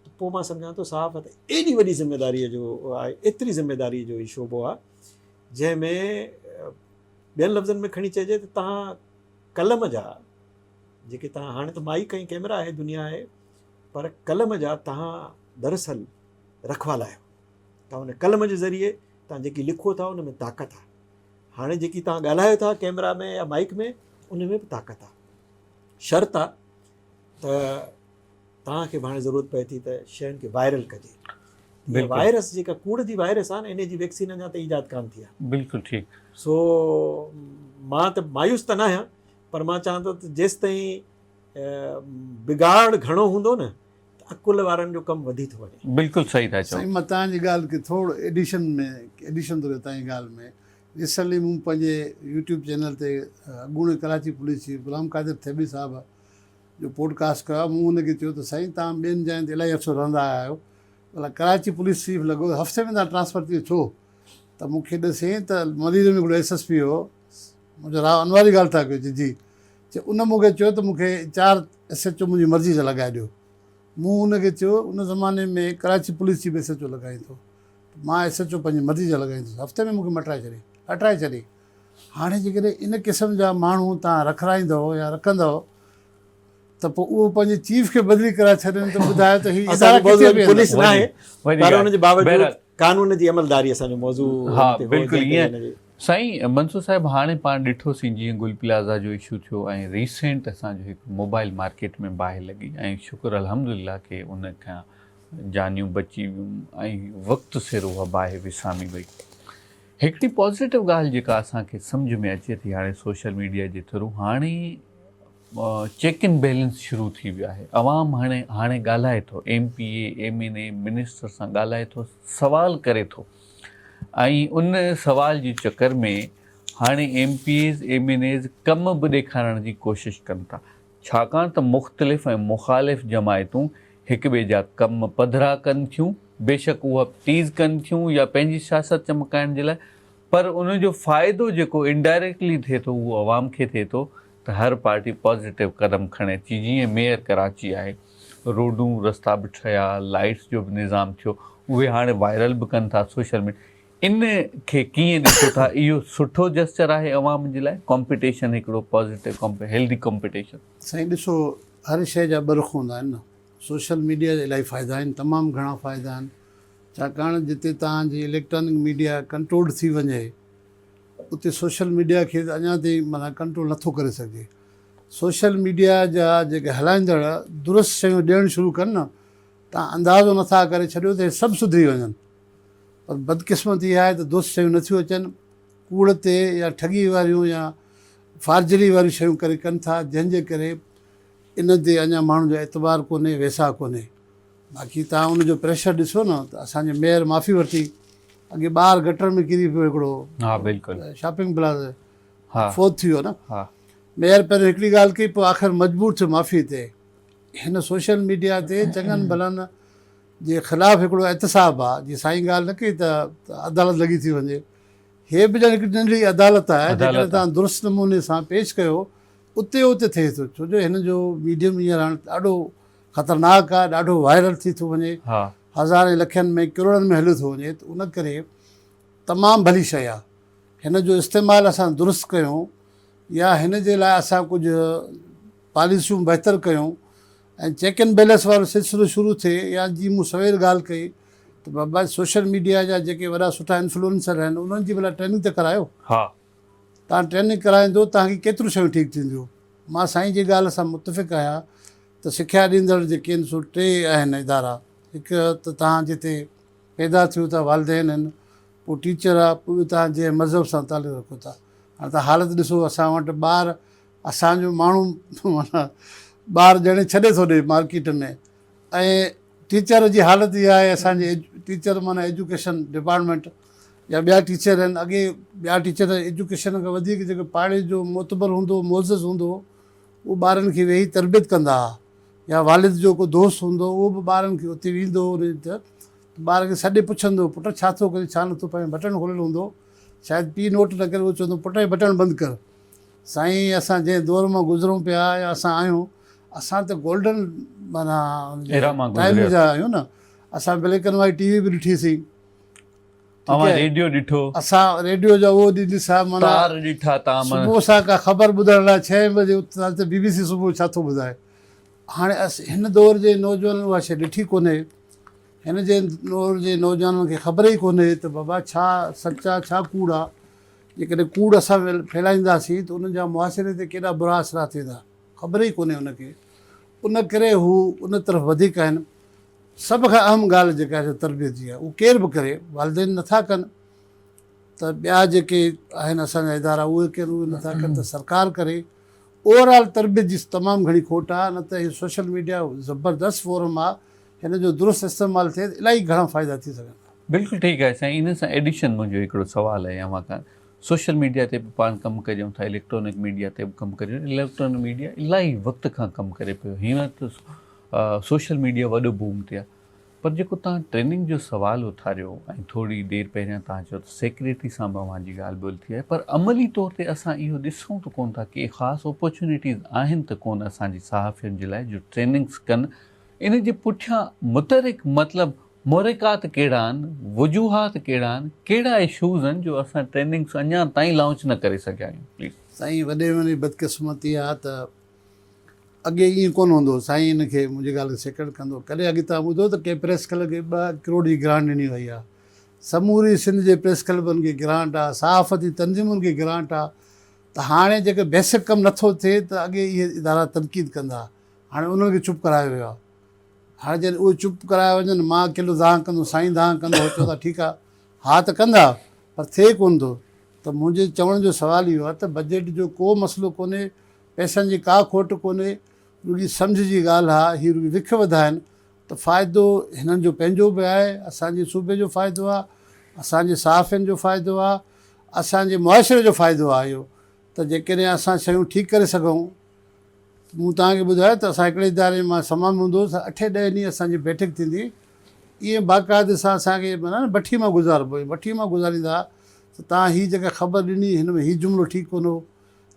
ته پوء مان سمجهان ٿو صحافت ايڏي وڏي ذميداريء جو آهي، ايتري ذميداريء جو هي شعبو آهي، جنهن ۾ ٻين لفظن ۾ کڻي چئجي ته توهان قلم جا جيڪي توهان هاڻي ته مائيڪ ۽ ڪئميرا آهي دنيا آهي پر قلم جا توهان دراصل رکوالا آهيو. توهان ان قلم جي ذريعي توهان جيڪي لکو ٿا ان ۾ طاقت آهي. هاڻي جيڪي توهان ڳالهايو ٿا ڪئميرا ۾ يا مائيڪ ۾ ان ۾ به طاقت آهي. شرط آهي ته توهان کي به هاڻي ضرورت پئي ٿي ته شين کي وائرل ڪجي. وائرس جيڪا ڪوڙ جي وائرس آهي نه ان جي ويڪسين اڃا تائين ايجاد ڪانه ٿي آهي.
بلڪل ٺيڪ.
سو مان ته مايوس ته نه آهيان پر مان چاهان ٿو ته جيستائين بگاڙ گهڻو هوندو نه ته عقل وارن جو ڪم وڌي ٿو وڃي.
بلڪل صحيح ٿا چئو.
سائين مان توهان جي ڳالهه کي ٿورو ايڊيشن ۾ ايڊيشن ٿو ڪيان توهان جي ڳالهه ۾ ريسنٽلي مون پنهنجي يوٽيوب چينل تي اڳوڻي ڪراچي پوليس چيف غلام قادر ٿيٻي صاحب جو پوڊ ڪاسٽ ڪيو آهي مون هن کي چيو ته سائين توهان ٻين جاين تي الاهي عرصو رهندا آيا آهيو ڀلا ڪراچي پوليس چيف لڳو هفتي ۾ توهان ٽرانسفر ٿي ويو ڇو ته مون کي ڏسين ته ملير ۾ هڪڙو ايس ايس پي هو منهنجو راء انوار جي ڳالهه ٿا ڪيو چي جي چي ان مون کي چيو ته مون کي چار ايس ايڇ او منهنجي مرضي جا لڳائي ڏيو مون ان کي چيو ان زماني ۾ Karachi police chief S H O لڳائيندو ته مان ايس ايڇ او پنهنجي مرضي جا لڳائيندس هفتي ۾ مون کي مٽرائي ڇڏي هٽائي ڇڏي هاڻي جيڪڏهن ان قسم جا ماڻهو تان رکرائيندو يا رکندو ته پوء اهو پنهنجي چيف کي بدلي ڪرائي ڇڏين ته ٻڌايو ته هي ادارا ڪٿي
به پوليس ناهي پر ان جي باوجود قانون جي عملداري اسان جو موضوع
ها بلڪل ائين. سائين منصور صاحب هاڻي پاڻ ڏٺوسين جيئن گل پلازا جو اشو ٿيو ۽ ريسينٽ اسان جو هڪ موبائل مارڪيٽ ۾ باهه لڳي ۽ شڪر الحمدلله ڪي ان کان جانيون بچي ويون ۽ وقت سر اها باهه وسامي وئي. هڪڙي پازيٽو ڳالهه جيڪا اسان کي سمجهه ۾ اچي ٿي هاڻي سوشل ميڊيا جي ٿرو هاڻي چيڪ اينڊ بيلنس شروع ٿي ويو آهي عوام هاڻي هاڻي ڳالهائي ٿو M P A M N A minister سان ڳالهائي ٿو سوال ڪري ٿو ۽ ان سوال جي چڪر ۾ هاڻي M P As M N As ڪم به ڏيکارڻ جي ڪوشش ڪن ٿا ڇاڪاڻ ته مختلف ۽ مخالف جماعتون هڪ ٻئي جا ڪم پڌرا ڪن ٿيون بيشڪ اها ٽيز ڪن ٿيون يا پنهنجي سياست چمڪائڻ جي لاء پر ان جو فائدو جيڪو انڊائريڪٽلي ٿئي ٿو اهو عوام کي ٿئي ٿو ته هر پارٽي پازيٽو قدم کڻي ٿي جيئن ميئر ڪراچي آهي روڊون رستا به ٺهيا لائيٽس جو به نظام ٿيو اهي هاڻي وائرل به ڪن ٿا سوشل ميڊيا ان کي ڪيئن ڏسو ٿا اهو سٺو جسچر آهي عوام جي لاء ڪمپيٽيشن هڪڙو پازيٽو هيلدي ڪمپيٽيشن.
سائين ڏسو هر شيء جا ٻه رخ هوندا آهن نه سوشل ميڊيا جا الاهي فائدا آهن تمام گهڻا فائدا آهن ڇاڪاڻ جتي توهان جي اليڪٽرانڪ ميڊيا ڪنٽرولڊ ٿي وڃي اتي سوشل ميڊيا کي ته اڃا تائين معنيٰ ڪنٽرول نٿو ڪري سگهجي. سوشل ميڊيا جا جيڪي هلائيندڙ درست شيون ڏيڻ شروع ڪن نه تان اندازو نٿا ڪري ڇڏيو ته هي سڀ سڌري وڃن پر بدقسمتي اها آهي ته درست شيون نٿيون اچن ڪوڙ تي يا ٺڳي واريون يا فارجري واريون شيون ڪري ڪن ٿا جنهن جي ڪري ان تي اڃا ماڻهن جو اعتبار ڪونهي ويساهه ڪونهي. باقي توهان ان جو پريشر ڏسو نه ته اسان جي ميئر معافي ورتي اڳي ٻار گٽر ۾ ڪري پيو هڪڙو
ها بلڪل
شاپنگ پلازا ها فوت ٿي ويو نه ها ميئر پهريون هڪڙي ڳالهه ڪئي پوء آخر مجبور ٿيو معافي تي هن سوشل ميڊيا تي چڱن ڀلن جي خلاف هڪڙو احتساب آ جي سائين ڳالهه نه ڪئي ته عدالت لڳي ٿي وڃي هي به ڄڻ هڪ ننڍڙي عدالت آهي جيڪڏهن توهان درست نموني سان پيش ڪيو اتي اتي ٿئي ٿو ڇو جو هن جو ميڊيم هينئر هاڻ ڏاڍو خطرناڪ آ ڏاڍو وائرل ٿي ٿو وڃي هزارين لکين ۾ ڪروڙن ۾ هليو ٿو وڃي ته ان ڪري تمام ڀلي شيء آ هن جو استعمال اسان درست ڪيون يا هن جي لاء اسان ڪجهه پاليسيون بهتر ڪيون ۽ چيڪ اينڊ بيلنس وارو سلسلو شروع ٿئي يا جي مون سوير ڳالهه ڪئي ته بابا سوشل ميڊيا جا جيڪي وڏا سٺا انفلوئنسر آهن انهن جي ڀلا ٽريننگ ته ڪرايو توهان ٽريننگ ڪرائيندو توهان کي ڪيتريون شيون ٺيڪ ٿينديون. مان سائين جي ڳالهه سان متفق آهيان ته سکيا ڏيندڙ جيڪي آهن سو ٽي آهن ادارا هڪ ته توهان جتي پيدا ٿيو ٿا والدين آهن پوء ٽيچر آهي پوء ٻيو توهان جنهن مذهب سان تعلق رکو ٿا هاڻي توهان حالت ڏسو اسان وٽ ٻار اسان جو ماڻهو معنيٰ ٻار ڄڻي ڇڏي ٿو ڏي مارڪيٽ ۾ ۽ ٽيچر جي حالت اها آهي اسان جي ٽيچر معنيٰ ايجوڪيشن ڊپارٽمينٽ يا ٻيا ٽيچر آهن اڳي ٻيا ٽيچر ايجوڪيشن کان وڌيڪ جيڪو پاڙي جو معتبر هوندو هو معزز هوندو هو اهو ٻارن کي ويهي تربيت ڪندا هئا يا والد جو ڪو دوست هوندو هو اهو به ٻارن کي اتي ويندو هو ان ته ٻار کي سڏي پڇندو هو پٽ ڇا ٿو ڪرين ڇا نٿو پنهنجو بٽڻ کوليل هوندو هو شايد پيء نوٽ نه ڪري اهو چوندو هو پٽ هي بٽڻ بند ڪر سائين اسان جنهن دور مان گذرون پيا يا اسان آهيون اسان ته گولڊن معنيٰ ٽائيم جا آهيون نه اسان black and white T V به ڏٺي سين
اوهان ريڊيو ڏٺو
اسان ريڊيو جا اهو ڏينهن ڏسا معنيٰ
تار ڏٺا تان
صبح سان ڪا خبر ٻڌڻ لاء ڇهين بجي اٿنداسين ته بي بي سي صبح ڇا ٿو ٻڌائي هاڻي هن دور جي نوجوانن اها شيء ڏٺي ڪونهي هن جي دور جي نوجوانن کي خبر ئي ڪونهي ته بابا ڇا سچ آ ڇا ڪوڙ آ جيڪڏهن ڪوڙ اسان ڦهلائينداسين ته ان جا معاشري تي ڪيڏا برا اثرات ٿيندا خبر ئي ڪونهي ان کي ان ڪري هو ان طرف وڌيڪ آهن سڀ کان اهم ڳالهه جيڪا آهي تربيت جي آهي اهو ڪير به ڪري والدين نٿا ڪن ته ٻيا جيڪي آهن اسان جا ادارا اهي ڪن اهي نٿا ڪن ته سرڪار ڪري اوور آل تربيت جي تمام گهڻي کوٽ آهي نه ته هي سوشل ميڊيا زبردست فورم آهي هن جو درست استعمال ٿئي ته الاهي گهڻا فائدا ٿي سگهن ٿا.
بلڪل ٺيڪ آهي سائين ان سان ايڊيشن منهنجو هڪڙو سوال آهي اوهان کان سوشل ميڊيا تي به پاڻ ڪم ڪريون ٿا اليڪٽرانڪ ميڊيا تي به ڪم ڪريون اليڪٽرانڪ ميڊيا الاهي وقت کان ڪم ڪري پيو هينئر ته سوشل ميڊيا وڏو بوم تي آهي پر جيڪو توهان ٽريننگ جو سوال اٿاريو ۽ ٿوري دير پهريان توهان چيو ته سيڪريٽري سان به اوهان جي ڳالهه ٻولهه ٿي آهي پر عملي طور تي اسان اهو ڏسون ته ڪونه ٿا ڪي خاص اپورچونيٽيز آهن ته ڪونه اسان جي صحافين جي لاء جو ٽريننگس ڪن ان جي پٺيان متحرڪ مطلب محرڪات ڪهڙا آهن، وجوهات ڪهڙا آهن، ڪهڙا اشوز آهن جو اسان ٽريننگس اڃا تائين لانچ نه ڪري سگهيا آهيون پليز.
سائين وڏي ۾ وڏي بدقسمتي آ ته اڳي ائين ڪونه هوندو هو سائين ان کي منهنجي ڳالهه کي سيڪنڊ ڪندو ڪڏهن اڳي توهان ٻڌو ته ڪنهن پريس ڪلب کي ٻه ڪروڙ جي گرانٽ ڏني وئي آ سموري سنڌ جي پريس ڪلبن کي گرانٽ آ، صحافتي تنظيمن کي گرانٽ آ ته هاڻي جيڪر بيسڪ ڪم نٿو ٿئي ته اڳي اهي ادارا تنقيد ڪندا هاڻي انهن کي چپ ڪرايو ويو آ. هاڻي جڏهن اهي چپ ڪرايا وڃن مان اڪيلو دانهن ڪندو سائين دانهن ڪندو هو چوندا ٺيڪ آ ها ته ڪندا پر ٿئي ڪونه ٿو ته منهنجي چوڻ جو سوال اهو آ ته بجيٽ جو ڪو مسئلو ڪونهي پئسن جي ڪا کوٽ ڪونهي رڳي سمجهه جي ڳالهه آ هي رڳي وک وڌائن ته فائدو هنن جو پنهنجو به آهي، اسان جي صوبي جو فائدو آهي، اسان جي صحافين جو فائدو آهي، اسان جي معاشري جو فائدو آهي اهو ته جيڪڏهن اسان شيون ٺيڪ ڪري سگهون. مون توهان کي ٻڌايو ته اسان هڪڙي اداري مان سما ۾ هوندو هوس ته اٺين ڏهين ڏينهن اسان جي بيٺڪ ٿيندي ائين باقاعدي سان اسان کي معنيٰ نه بٺي مان گذاربو هو بٺي مان گذاريندا ها ته توهان هي جيڪا خبر ڏني هن ۾ هي جملو ٺيڪ ڪونه هو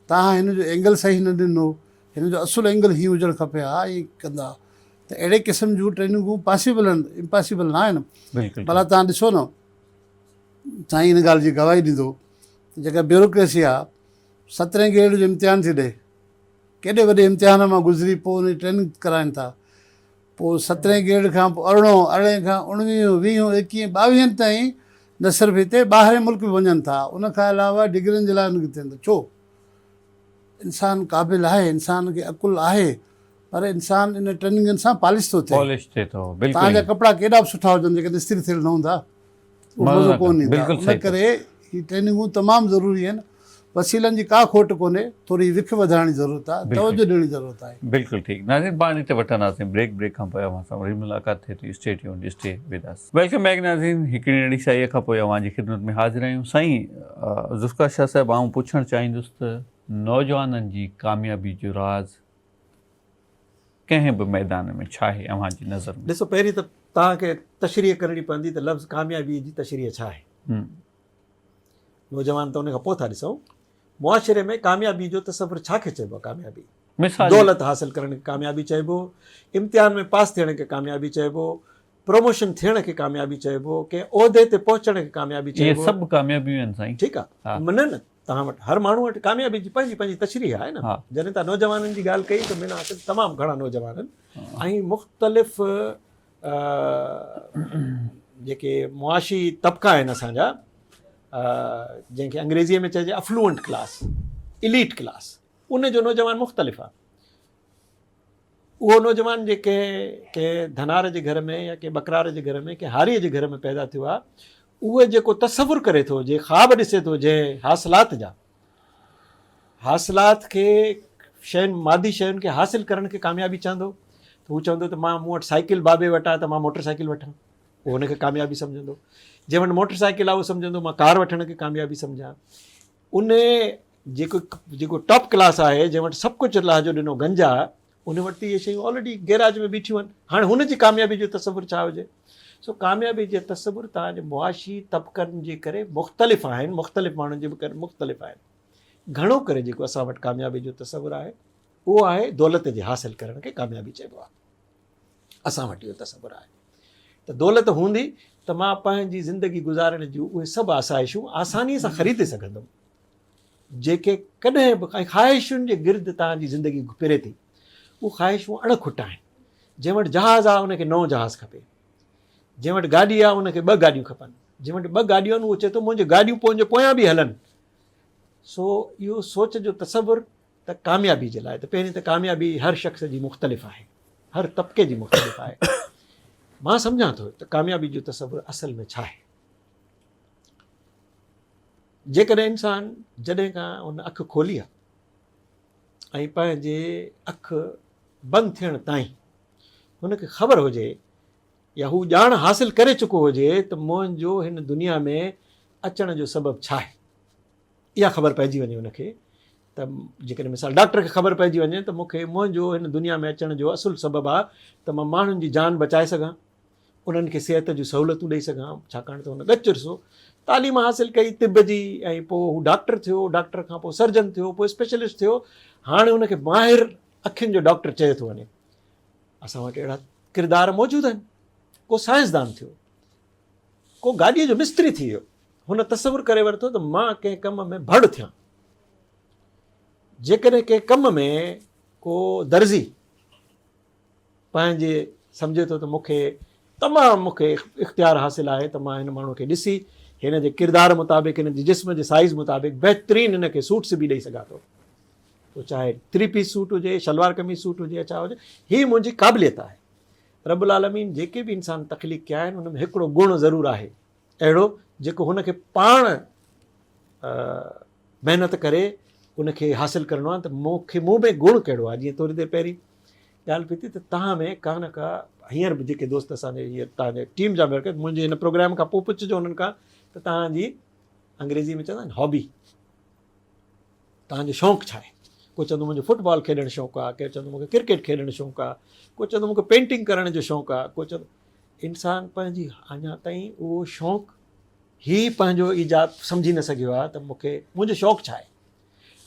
توهان هن جو اينگل صحيح نه ڏنو هن جو اصل اينگل هيئن هجڻ کپي ها ائين ڪندا ته اهڙي قسم جون ٽريننگون پاسيبل آهن امپاسيبل نه آهن ڀلا توهان ڏسو نه سائين ان ڳالهه جي گواهي ڏيندو ته جيڪا بيوروڪريسي آهي سترهين گريڊ جو امتحان ٿي ڏئي ڪيڏي وڏي امتحان مان گذري پوء ان جي ٽريننگ ڪرائن ٿا پوء سترهين گريڊ کان پوء ارڙهون ارڙهين کان اڻويهون ويهون ايڪيهين ٻاويهن تائين نه صرف هتي ٻاهرين ملڪ به وڃن ٿا ان کان علاوه ڊگرين جي لاء ان کي ٿين ٿا ڇو انسان قابل آهي انسان کي عقل آهي پر انسان ان ٽريننگن سان پالش ٿو ٿئي
پالش ٿئي ٿو بلڪل
توهان جا ڪپڙا ڪيڏا به سٺا هجن جيڪڏهن استري ٿيل نه هوندا اهو مزو ڪونه ايندا ان ڪري هي ٽريننگون تمام ضروري آهن وسيلن جي ڪا کوٽ ڪونهي ٿوري وک وڌائڻ جي ضرورت آهي توجه ڏيڻ جي ضرورت آهي.
بلڪل ٺيڪ ناظرين پاڻ هتي وٺنداسين بريڪ بريڪ کان پوء اوهان سان وري ملاقات ٿئي ٿي stay tuned stay with us. Welcome back ناظرين هڪڙي ننڍي سائي کان پوء اوهان جي خدمت ۾ حاضر آهيون سائين ذوالفقار شاهه صاحب آئون پڇڻ چاهيندس ته نوجوانن جي ڪاميابي جو راز ڪنهن به ميدان ۾ ڇا آهي اوهان جي نظر ۾؟
ڏسو پهرين ته توهان کي تشريح ڪرڻي پوندي ته لفظ ڪاميابي جي تشريح ڇا آهي؟ نوجوان ته ان کان پوء ٿا ڏسون. معاشري ۾ ڪاميابي جو تصور ڇا کي چئبو آهي ڪاميابي؟
مثال
دولت حاصل ڪرڻ کي ڪاميابي چئبو، امتحان ۾ پاس ٿيڻ کي ڪاميابي چئبو، پروموشن ٿيڻ کي ڪاميابي چئبو، ڪنهن عهدي تي پهچڻ کي ڪاميابي
اهي
چئبو.
سڀ ڪاميابيون آهن سائين.
ٺيڪ آهي نه نه توهان وٽ هر ماڻهو وٽ ڪاميابي جي پنهنجي پنهنجي تشريح آهي نه. جڏهن توهان نوجوانن جي ڳالهه ڪئي ته مين اصل تمام گهڻا نوجوان آهن ۽ مختلف جيڪي معاشي طبقا آهن اسان جا جنهن کي انگريزيء ۾ چئجي افلوئنٽ ڪلاس اليٽ ڪلاس ان جو نوجوان مختلف آهي. اهو نوجوان جيڪي ڪنهن ڌنار جي گهر ۾ يا ڪنهن ٻڪرار جي گهر ۾ ڪنهن هاريء جي گهر ۾ پيدا ٿيو آهي، اهو جيڪو تصور ڪري ٿو، جي خواب ڏسي ٿو جنهن حاصلات جا، حاصلات کي شين مادي شين کي حاصل ڪرڻ کي ڪاميابي چوندو ته هو چوندو ته مان مون وٽ سائيڪل بابي وٽ آهي ته مان موٽر سائيڪل وٺان، اهو هن کي ڪاميابي سمجهندو. جنهن وٽ موٽر سائيڪل آهي اهو سمجهندو مان ڪار وٺڻ کي ڪاميابي سمجهان. ان جيڪو جيڪو ٽاپ ڪلاس آهي جنهن وٽ سڀ ڪجهه الله جو ڏنو گنج آهي ان وٽ ته اهي شيون آلريڊي گيراج ۾ بيٺيون آهن هاڻي هن جي ڪاميابي جو تصور ڇا هجي سو ڪاميابي جي تصور توهان جي معاشي طبقن جي ڪري مختلف آهن مختلف ماڻهن جي به ڪري مختلف آهن گهڻو ڪري جيڪو اسان وٽ ڪاميابي جو تصور آهي اهو آهي دولت جي حاصل ڪرڻ کي ڪاميابي چئبو آهي اسان وٽ اهو تصور آهي ته دولت هوندي ته مان پنهنجي زندگي گذارڻ جون اهي سڀ آسائشون آساني سان خريدي سگهندم جيڪي ڪڏهن به ۽ خواهشن جي گرد توهان جي زندگي ڦري ٿي. اهي خواهشون اڻ کٽ آهن. جنهن وٽ جهاز آهي ان کي نئون جهاز کپي. جنهن وٽ گاڏي آهي ان کي ٻه گاڏيون کپن. جنهن وٽ ٻه گاڏيون آهن اهو چئي ٿو منهنجون گاڏيون پوء منهنجي پويان به هلن. سو اهو سوچ جو تصور ته ڪاميابي جي لاء ته پهرين ته ڪاميابي هر شخص جي مختلف آهي. هر طبقي جي مختلف آهي. مان سمجهان ٿو ته ڪاميابي جو تصور اصل ۾ ڇا آهي. جيڪڏهن انسان جڏهن کان ان اک کولي آهي ۽ پنهنجي اک بند ٿيڻ تائين هن کي خبر هجي يا هو ڄاڻ حاصل ڪري چڪو هجي ته منهنجو هن دنيا ۾ اچڻ جو سبب ڇا آهي اها خبر پئجي وڃي هن کي ته جيڪڏهن مثال ڊاڪٽر کي خبر پئجي وڃي ته مون کي منهنجو هن دنيا ۾ اچڻ جو اصل سبب آهي ته مان ماڻهن جي جان بچائي سگهان انهن کي صحت جون سهولتون ڏئي سگهان ڇاڪاڻ ته هن ڳچ عرصو تعليم حاصل ڪئي طب جي ۽ پوء هو ڊاڪٽر ٿيو ڊاڪٽر کان پوء سرجن ٿيو پوء اسپيشلسٽ ٿيو هاڻي هن کي ماهر اکين جو ڊاڪٽر چيو ٿو وڃي اسان وٽ اهڙا ڪردار موجود آهن ڪو سائنسدان ٿيو ڪو گاڏيء جو مستري ٿي ويو هن تصور ڪري ورتو ته مان ڪنهن ڪم ۾ ڀڙ ٿيان جيڪڏهن ڪنهن ڪم ۾ ڪو درزي پنهنجي سمجهي ٿو ته مون کي تمام مون کي اختيار حاصل آهي ته مان هن ماڻهو کي ڏسي هن جي ڪردار مطابق هن جي جسم جي سائيز مطابق بهترين هن کي سوٽ سبي ڏئي سگهان ٿو. پوء چاهي ٿري پيس سوٽ هجي، شلوار قميص سوٽ هجي يا ڇا هجي، هي منهنجي قابليت آهي. رب العالمين جيڪي به انسان تخليق ڪيا آهن ان ۾ هڪڙو گڻ ضرور آهي اهڙو جيڪو هن کي پاڻ محنت ڪري ان کي حاصل ڪرڻو آهي ته مون کي مون ۾ گڻ ڪهڙو آهي. جيئن ٿوري دير پهرين ڳالهه پئي ٿي ته توهان ۾ ڪا نه ڪا هينئر به جيڪي دوست اسان جي هينئر توهان جي ٽيم جا ميمبر منهنجي هن پروگرام کان پوء پڇجو انهن کان ته توهان جي انگريزي ۾ چوندا آهن هابي، توهان جو شوق ڇا آهي؟ ڪو چوندو منهنجو فٽ بال کيڏڻ شوق آهي، ڪير چوندو مون کي ڪرڪيٽ کيڏڻ شوق آهي، ڪو چوندو مون کي پينٽنگ ڪرڻ جو شوق آهي، ڪو چوندو انسان پنهنجي اڃا تائين اهو شوق هي پنهنجو ايجاد سمجهي نه سگهيو آهي ته مون کي منهنجو شوق ڇا آهي.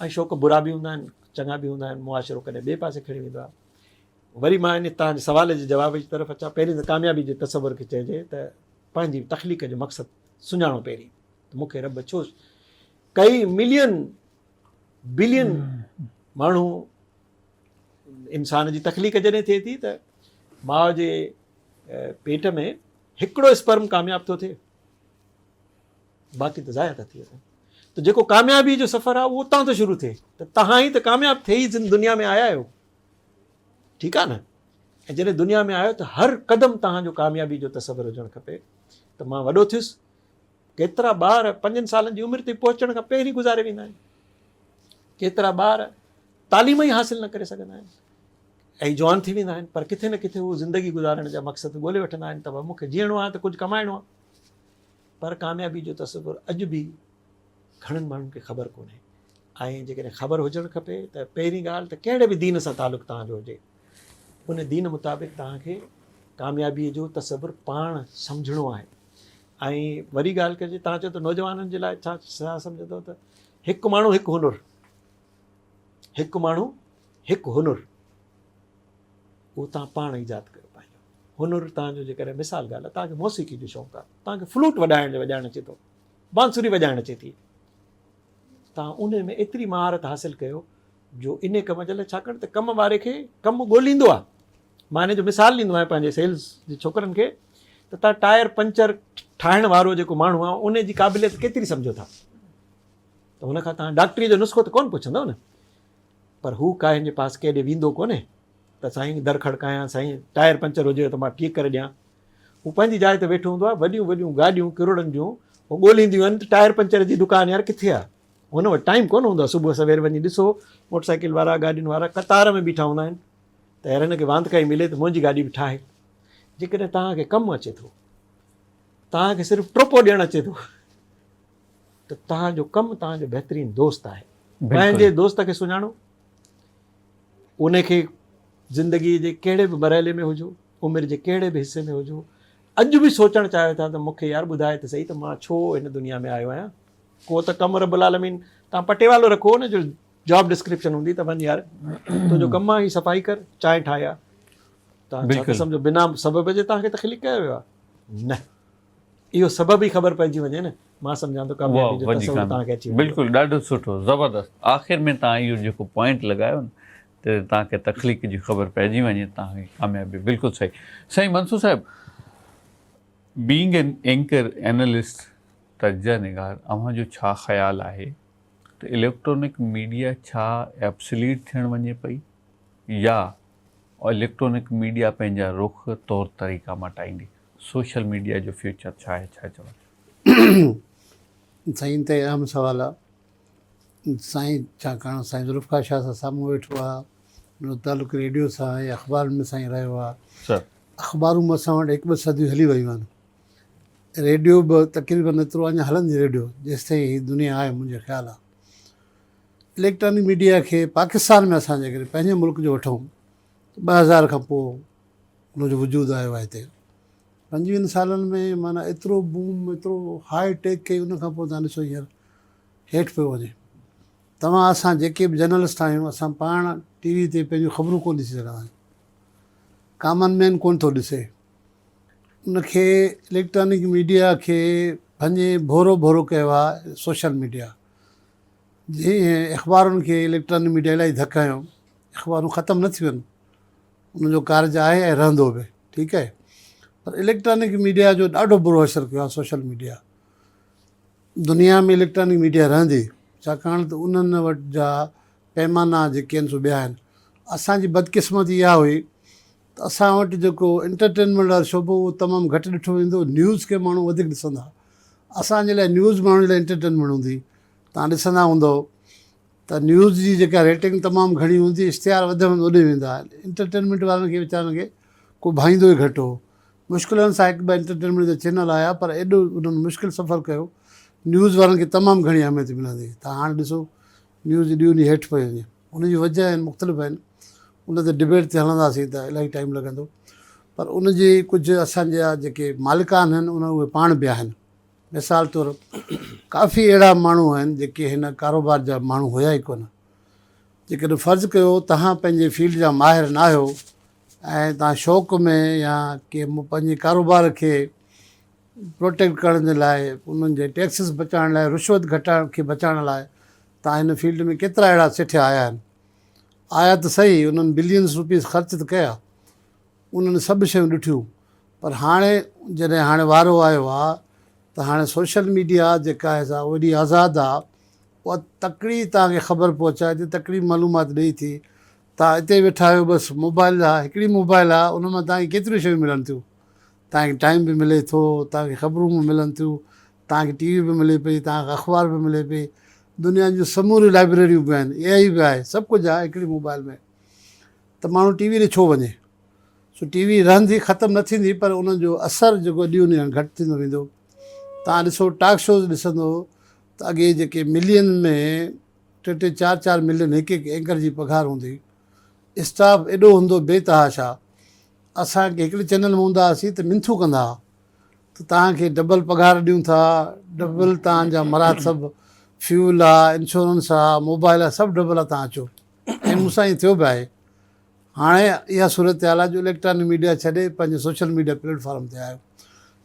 ۽ شوق برا به هوندا آهن چڱا به هوندا آهن، معاشرو ڪڏهن ٻئي پاسي کڻي ويندو آهي. وري مان ان توهان جي سوال جي جواب جي طرف اچان، پهرين ته ڪاميابي جي تصور کي چئجي ته پنهنجي تخليق جو مقصد سڃاڻو پهرين ته مون کي رب ڇو ڪئي ملين بلين ماڻهو انسان جي تخليق جڏهن ٿئي ٿي ته ماء جي پيٽ ۾ هڪڙو اسپرم ڪامياب ٿو ٿئي، باقي ته ضايع ٿا ٿي وڃن. ته جيڪو ڪاميابي جو سفر آهي اهو اتان ٿو شروع ٿئي ته تهان ئي ته ڪامياب ٿي ئي دنيا ۾ آيا آهيو، ٺيڪ آهي نه؟ ۽ جڏهن دنيا ۾ آيو ته هر قدم تهان جو ڪاميابي جو تصور هجڻ کپي ته مان وڏو ٿيس. ڪيترا ٻار پنجن سالن جي عمر تائين پهچڻ کان پهرين گذاري ويندا آهن، ڪيترا ٻار تعليم ئي حاصل نه ڪري سگهندا آهن ۽ جوان ٿي ويندا آهن، پر ڪٿي نه ڪٿي هو زندگي گذارڻ جا مقصد ڳولي وٺندا آهن ته بابا مون کي جيئڻو آهي ته ڪجهه ڪمائڻو آهي. پر ڪاميابي جو تصور اڄ به گهڻن ماڻهن کي خبر ڪونهي ۽ جيڪڏهن خبر هجڻ کپي ته پهرين ڳالهه ته ڪهڙي به دين سان تعلق توهان جو هجي ان دين مطابق توهان کي ڪاميابي جو تصور پاڻ سمجهڻو آهي. ۽ وري ڳالهه ڪجي توهان چئو ته نوجوانن جي لاء ڇا ڇا سمجهندو ته هڪ ماڻهو هڪ هنر، هڪ ماڻهو هڪ هنر، اهو توهان پاڻ ايجاد ڪيو پنهنجو هنر. توهان جو جيڪڏهن مثال ڳالهه آهي توهان کي موسيقي جو شوق آهي، توهان کي فلوٽ وڄائڻ وڄائڻ اچي ٿو، بانسري وڄائڻ اچي ٿي، توهان ان ۾ ايتري مهارت حاصل ڪيو جو ان ڪم جي لاء، ڇاڪاڻ ته ڪم واري کي ڪم ڳوليندو آهي. مان ان جو مثال ڏيندو آهيان پنهنجي سيلز جي ڇوڪرن کي ته توهان ٽائر پنچر ٺاهڻ وارو جيڪو ماڻهو آهي ان جي قابليت ڪيتري سمجهو ٿا ته هن کان توهان ڊاڪٽري جو نسخو ته ڪونه پڇندو نه، پر هو ڪاهن جي پاس ڪيڏي ويندو ڪونهي ته سائين در کڙڪايان، سائين ٽائر پنچر هجي ته مان ٺيڪ ڪري ڏيان. هو پنهنجي جاء تي ويٺو هوندو آهي، وڏيون وڏيون گاڏيون ڪروڙن جون هو ڳولينديون آهن ته ٽائر پنچر جي دڪان يار ڪٿي آهي. هن وٽ ٽائيم ڪونه هوندو آهي، صبح سوير وڃي ڏسو موٽر سائيڪل وارا گاڏين وارا قطار ۾ بيٺا هوندا آهن ته يار هن کي واندڪائي ملي ته منهنجي گاڏي به ٺاهي. جيڪڏهن توهان کي ڪم اچي ٿو، توهان کي صرف ٽوپو ڏيڻ اچي ٿو ته توهان جو ڪم توهان جو بهترين دوست آهي. پنهنجي دوست کي سڃاڻو، ان کي زندگي جي ڪهڙي به مرحلي ۾ هجو، عمر جي ڪهڙي به حصي ۾ هجو، اڄ به سوچڻ چاهيو ٿا ته مون کي يار ٻڌائي ته سهي ته مان ڇو هن دنيا ۾ آيو آهيان. ڪو ته ڪم رب العالمين تان پٽيوالو رکو نه جو جاب ڊسڪرپشن هوندي ته وڃ يار تنهنجو ڪم آهي صفائي ڪر چانهه ٺاهي آ. تان ڇا ٿا سمجهو بنا سبب جي تان کي تخليق ڪيو ويو آهي؟ نه، اهو سبب ئي خبر پئجي وڃي نه، مان سمجهان ٿو ڪاميابي جو تصور تان کي اچي ويندو.
بلڪل ڏاڍو سٺو زبردست. آخر ۾ تان اهو جيڪو پوائنٽ لڳايو نه ته تان کي تخليق جي خبر پئجي وڃي تان کي ڪاميابي. بلڪل صحيح سائين منصور صاحب بينگ اين اينڪر اينالسٽ تجزيه نگار اوهان جو ڇا خيال آهي ته اليڪٽرانڪ ميڊيا ڇا ايبسليٽ ٿيڻ وڃي پئي يا اليڪٽرانڪ ميڊيا پنهنجا رخ طور طريقا مٽائيندي؟ سوشل ميڊيا جو فيوچر ڇا آهي ڇا چوندا؟
سائين انتهائي اهم سوال آ سائين ڇاڪاڻ سائين ذوالفقار شاهه سان سامهون ويٺو آ ان جو تعلق ريڊيو سان آهي اخبارن ۾ سائين رهيو آ اخبارون به اسان وٽ هڪ ٻه صديون هلي ويون آهن ريڊيو به تقريبن ايترو اڃا هلندي ريڊيو جيستائين هي دنيا آهي منهنجو خيال آ اليڪٽرانڪ ميڊيا کي پاڪستان ۾ اسان جيڪڏهن پنهنجي ملڪ جو وٺون ته 2000 کان پوء ان جو وجود آيو آهي هتي پنجويهن سالن ۾ معنيٰ ايترو بوم ايترو هاء ٽيڪ ڪئي ان کان پوء تان ڏسو هينئر هيٺ پيو وڃي. توهان اسان جيڪي به جرنلسٽ آهيون اسان پاڻ ٽي وي تي پنهنجون خبرون ڪونه ڏسي سگهندا آهيون. ڪامن مين ڪونه ٿو ڏسي. ان کي اليڪٽرانڪ ميڊيا کي ڀڃي ڀورو ڀورو ڪيو آهي سوشل ميڊيا. جيئن اخبارن کي اليڪٽرانڪ ميڊيا الاهي ڌڪ هنيو، اخبارون ختم نه ٿيون آهن، ان جو ڪارج آهي ۽ رهندو به، ٺيڪ آهي. پر اليڪٽرانڪ ميڊيا جو ڏاڍو برو اثر پيو آهي سوشل ميڊيا. دنيا ۾ اليڪٽرانڪ ميڊيا رهندي ڇاڪاڻ ته انهن وٽ جا پيمانا جيڪي آهن سو ٻيا آهن. اسان جي بدقسمتي اها هئي ته اسان وٽ جيڪو انٽرٽينمينٽ وارو شعبو اهو تمام گهٽ ڏٺو ويندو هو، نيوز کي ماڻهو وڌيڪ ڏسندا. اسان جي لاء نيوز ماڻهن جي لاء انٽرٽينمينٽ هوندي. توهان ڏسندا هوندؤ ته نيوز جي جيڪا ريٽنگ تمام گهڻي هوندي، اشتهار وڌ ۾ وڌ اوڏي ويندا. انٽرٽينمينٽ وارن کي ويچارن کي ڪو ڀائيندو ئي گهٽ هو. مشڪلن سان هڪ ٻه انٽرٽينمينٽ جا چينل آيا پر ايڏو انهن مشڪل سفر ڪيو. نيوز وارن کي تمام گهڻي اهميت ملندي. توهان هاڻ ڏسو نيوز ڏينهون ڏينهن هيٺ پئي وڃي. ان جون وجه آهن مختلف آهن. ان تي ڊبيٽ تي هلنداسين ته الاهي ٽائيم لڳندو. پر ان جي ڪجهه اسان جا جيڪي مالڪان آهن ان اهي پاڻ به آهن. مثال طور ڪافي اهڙا ماڻهو آهن جيڪي هن ڪاروبار جا ماڻهو هيا ئي ڪونه. جيڪڏهن فرض ڪيو توهان پنهنجي فيلڊ جا ماهر ناهيو ۽ توهان شوق ۾ يا ڪي پنهنجي ڪاروبار کي پروٽيڪٽ ڪرڻ جي لاء انهن جي ٽيڪسز بچائڻ لاء رشوت گهٽائڻ کي بچائڻ لاء توهان هن فيلڊ ۾ ڪيترا اهڙا سيٺيا آيا آهن آيا ته سهي انهن بلينز روپيز خرچ ته ڪيا انهن سڀ شيون ڏٺيون پر هاڻي جڏهن هاڻي وارو آيو آ ته هاڻي سوشل ميڊيا جيڪا آهي سا ايڏي آزاد آ اها تڪڙي توهان کي خبر پهچائي ٿي تڪڙي معلومات ڏئي ٿي توهان اتي ويٺا آهيو بس موبائل آ هڪڙي موبائل آ ان مان توهان کي ڪيتريون شيون ملن ٿيون توهان کي ٽائيم به ملي ٿو توهان کي خبرون به ملن ٿيون توهان کي ٽي وي به ملي پئي توهان کي اخبار به ملي پئي دنيا جون سموريون لائبريريون به آهن اي آئي به آهي سڀ ڪجهه آهي هڪڙي موبائل ۾ ته ماڻهو ٽي وي ڏي ڇو وڃي؟ سو ٽي وي رهندي ختم نه ٿيندي پر ان جو اثر جيڪو ڏينهون ڏينهن گهٽ ٿيندو ويندو. توهان ڏسو ٽاڪ شوز ڏسندو ته اڳي جيڪي ملين ۾ ٽي ٽي چار چار ملين هڪ هڪ اينڪر جي پگهار هوندي هئي. اسٽاف ايڏو هوندو بي تحاشا. اسان هڪڙي چينل ۾ هوندا هئاسين ته منٿون ڪندا هئا ته توهان کي ڊبل پگهار ڏيون ٿا، ڊبل توهان جا مراعات سڀ فيول آ، انشورنس آ، موبائل آ سڀ ڊبل آ توهان اچو. ۽ مون سان ائين ٿيو به آهي. هاڻي اها صورتحال آهي جو اليڪٽرانڪ ميڊيا ڇڏي پنهنجي سوشل ميڊيا پليٽ فارم تي آيو.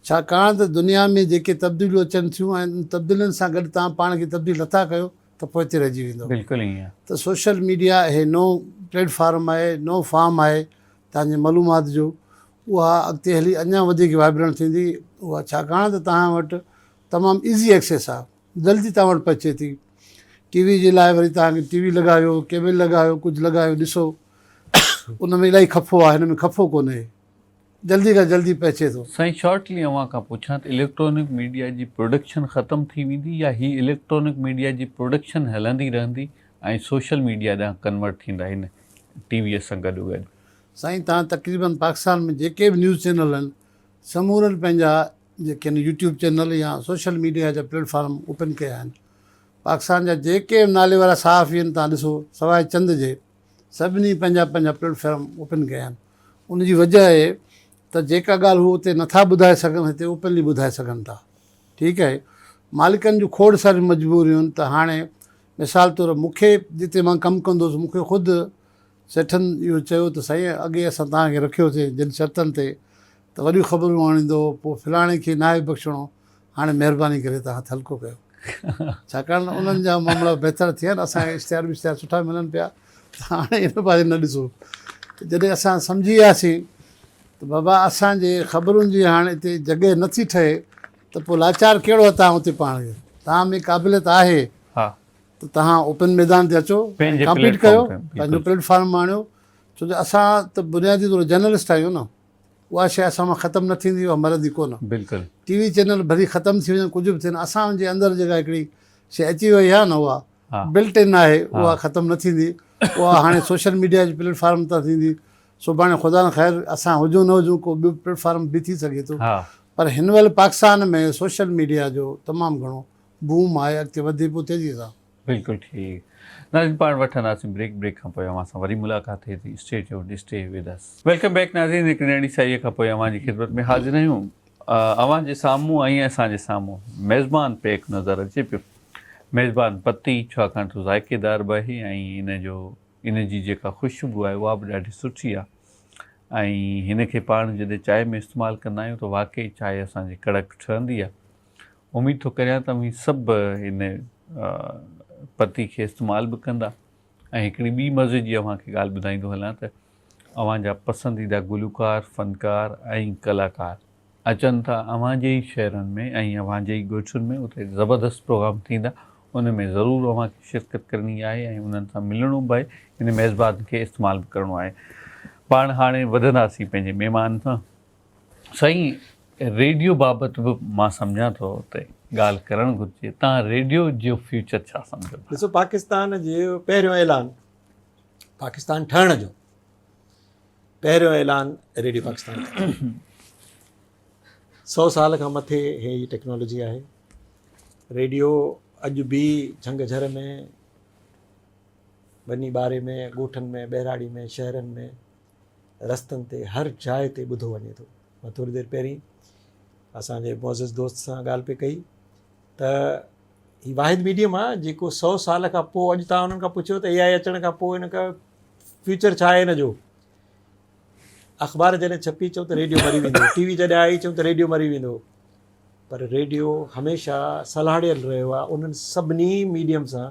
ڇاڪاڻ ته دنيا ۾ جيڪي تبديليون اچن ٿيون ۽ ان تبديلين سان گڏ توهان پاڻ کي تبديل نٿا ڪيو ته پوئتي رهجي ويندؤ.
بلڪل ائين آهي.
ته سوشل ميڊيا هي نئون پليٽ فارم آهي، نئون فارم آهي توهان جي معلومات جو. اها اڳتي هلي اڃا وڌيڪ وائبرنٽ ٿيندي. اها ڇاڪاڻ ته توهان وٽ تمام ايزي ايڪسيس آهي. جلدي توهان وٽ پهچي ٿي. ٽي وي جي لاء وري توهان کي ٽي وي لڳايو، ڪيبل لڳايو، ڪجهه لڳايو ڏسو ان ۾ الاهي خفو آهي هن ۾ خفو ڪونهي جلدي کان جلدي پهچي ٿو.
سائين شارٽلي اوهان کان پڇان ته اليڪٽرانڪ ميڊيا جي پروڊڪشن ختم ٿي ويندي يا هي اليڪٽرانڪ ميڊيا جي پروڊڪشن هلندي رهندي ۽ سوشل ميڊيا ڏانهن ڪنورٽ ٿيندا هن ٽي وي سان گڏو گڏ.
سائين توهان تقريبن پاڪستان ۾ جيڪي به نيوز چينل آهن سمورن پنهنجا جيڪي آهن يوٽيوب چينل يا سوشل ميڊيا جا پليٽ فارم اوپن ڪيا آهن پاڪستان جا جيڪي به نالي وارا صحافي آهن تان ڏسو سواء چند جي سڀني پنهنجا پنهنجا پليٽ فارم اوپن ڪيا آهن ان جي وجه آهي ته جيڪا ڳالهه هو اتي نٿا ٻڌائي سگهن هتي اوپنلي ٻڌائي سگهن ٿا ٺيڪ آهي مالڪن جون کوڙ ساريون مجبوريون آهن ته هاڻي مثال طور مونکي جتي مان ڪم ڪندو هوس مونکي خود سيٺن اهو چيو ته سائين اڳي اسان توهان کي رکيوسين جن شرطن تي ته وڏيون خبرون آڻيندو هو، پوء فلاڻي کي ناهي بخشڻو، هاڻي مهرباني ڪري توهان هٿ هلڪو ڪيو. ڇاڪاڻ ته انهن جا معاملا بهتر ٿيا آهن، اسان کي اشتهار ٻشتهار سٺا ملن پيا ته هاڻي ان پاسي نه ڏسو. ته جڏهن اسان سمجهي وياسين ته بابا اسان جي خبرن جي هاڻي اتي جڳهه نه ٿي ٺهي ته پوء لاچار ڪهڙو آهي توهان اتي پاڻ کي توهان ۾ قابليت آهي ته توهان اوپن ميدان تي اچو ۽ ڪمپيٽ ڪيو، پنهنجو پليٽ فارم آڻيو، ڇو جو اسان ته بنيادي طور جرنلسٽ آهيون نه. اها شيء اسان مان ختم نه ٿيندي، اها مرندي ڪو نه.
بلڪل.
ٽي وي چينل ڀلي ختم ٿي وڃن ڪجهه به ٿين اسان جي اندر جيڪا هڪڙي شيء اچي وئي آهي نه اها بلٽ ان آهي اها ختم نه ٿيندي اها هاڻي سوشل ميڊيا جي پليٽ فارم تان ٿيندي سڀاڻي خدا نه خير اسان هجون نه هجون ڪو ٻيو پليٽ فارم به ٿي سگهي ٿو پر هن مهل پاڪستان ۾ سوشل ميڊيا جو تمام گهڻو بوم آهي اڳتي وڌي پيو تيزي سان.
بلڪل ٺيڪ ناظرين پاڻ وٺنداسين بريڪ بريڪ کان پوء اوهان سان وري ملاقات ٿئي ٿي stay tuned stay with us. Welcome back ناظرين هڪ ننڍڙي سائي کان پوء اوهان جي خدمت ۾ حاضر آهيون اوهان جي سامهون ۽ اسان جي سامهون ميزبان پيڪ نظر اچي پيو ميزبان پتي ڇاڪاڻ ته ذائقيدار به آهي ۽ ان جو ان جي جيڪا خوشبو آهي اها به ڏاڍي سٺي آهي ۽ هن کي پاڻ جڏهن چانهه ۾ استعمال ڪندا آهيون ته واقعي چانهه اسان جي ڪڙڪ ٺهندي آهي اميد ٿو ڪريان ته اوهين سڀ هن پتي کي استعمال به ڪندا ۽ هڪڙي ٻي مزي جي اوهان کي ڳالهه ٻڌائيندو هلان ته اوهان جا پسنديده گلوڪار، فنڪار ۽ ڪلاڪار اچن ٿا اوهان جي ئي شهرن ۾ ۽ اوهان جي ئي ڳوٺن ۾ اتي زبردست پروگرام ٿيندا ان ۾ ضرور اوهان کي شرڪت ڪرڻي آهي ۽ انهن سان ملڻو به آهي ان ميزبان کي استعمال به ڪرڻو آهي پاڻ هاڻي وڌنداسين پنهنجي مهمان سان سائين ريڊيو بابت به مان سمجهان ٿو ته ڳالهه ڪرڻ گهرجي تان ريڊيو جو فيوچر ڇا سمجهو ٿا؟
ڏسو پاڪستان جو پهريون اعلان پاڪستان ٺهڻ جو پهريون اعلان ريڊيو پاڪستان ڪيو. سو سال کان مٿي هي ٽيڪنالاجي آهي. ريڊيو اڄ به جهنگ جهر ۾ ٻني ٻاري ۾ ڳوٺن ۾ ٻهراڙي ۾ شهرن ۾ رستن تي هر جاء تي ٻڌو وڃي ٿو. مان ٿوري دير پهرين اسان جي معزز دوست سان ڳالهه پئي ڪئي ته هي واحد ميڊيم آ جيڪو سو سال کان پوء اڄ توهان انهن کان پڇيو ته اي آء اچڻ کان پوء ان کان فيوچر ڇا آهي هن جو؟ اخبار جڏهن ڇپي چئون ته ريڊيو مري ويندو، ٽي وي جڏهن آئي چئون ته ريڊيو مري ويندو، پر ريڊيو هميشه سلهاڙيل رهيو آهي انهن سڀني ميڊيم سان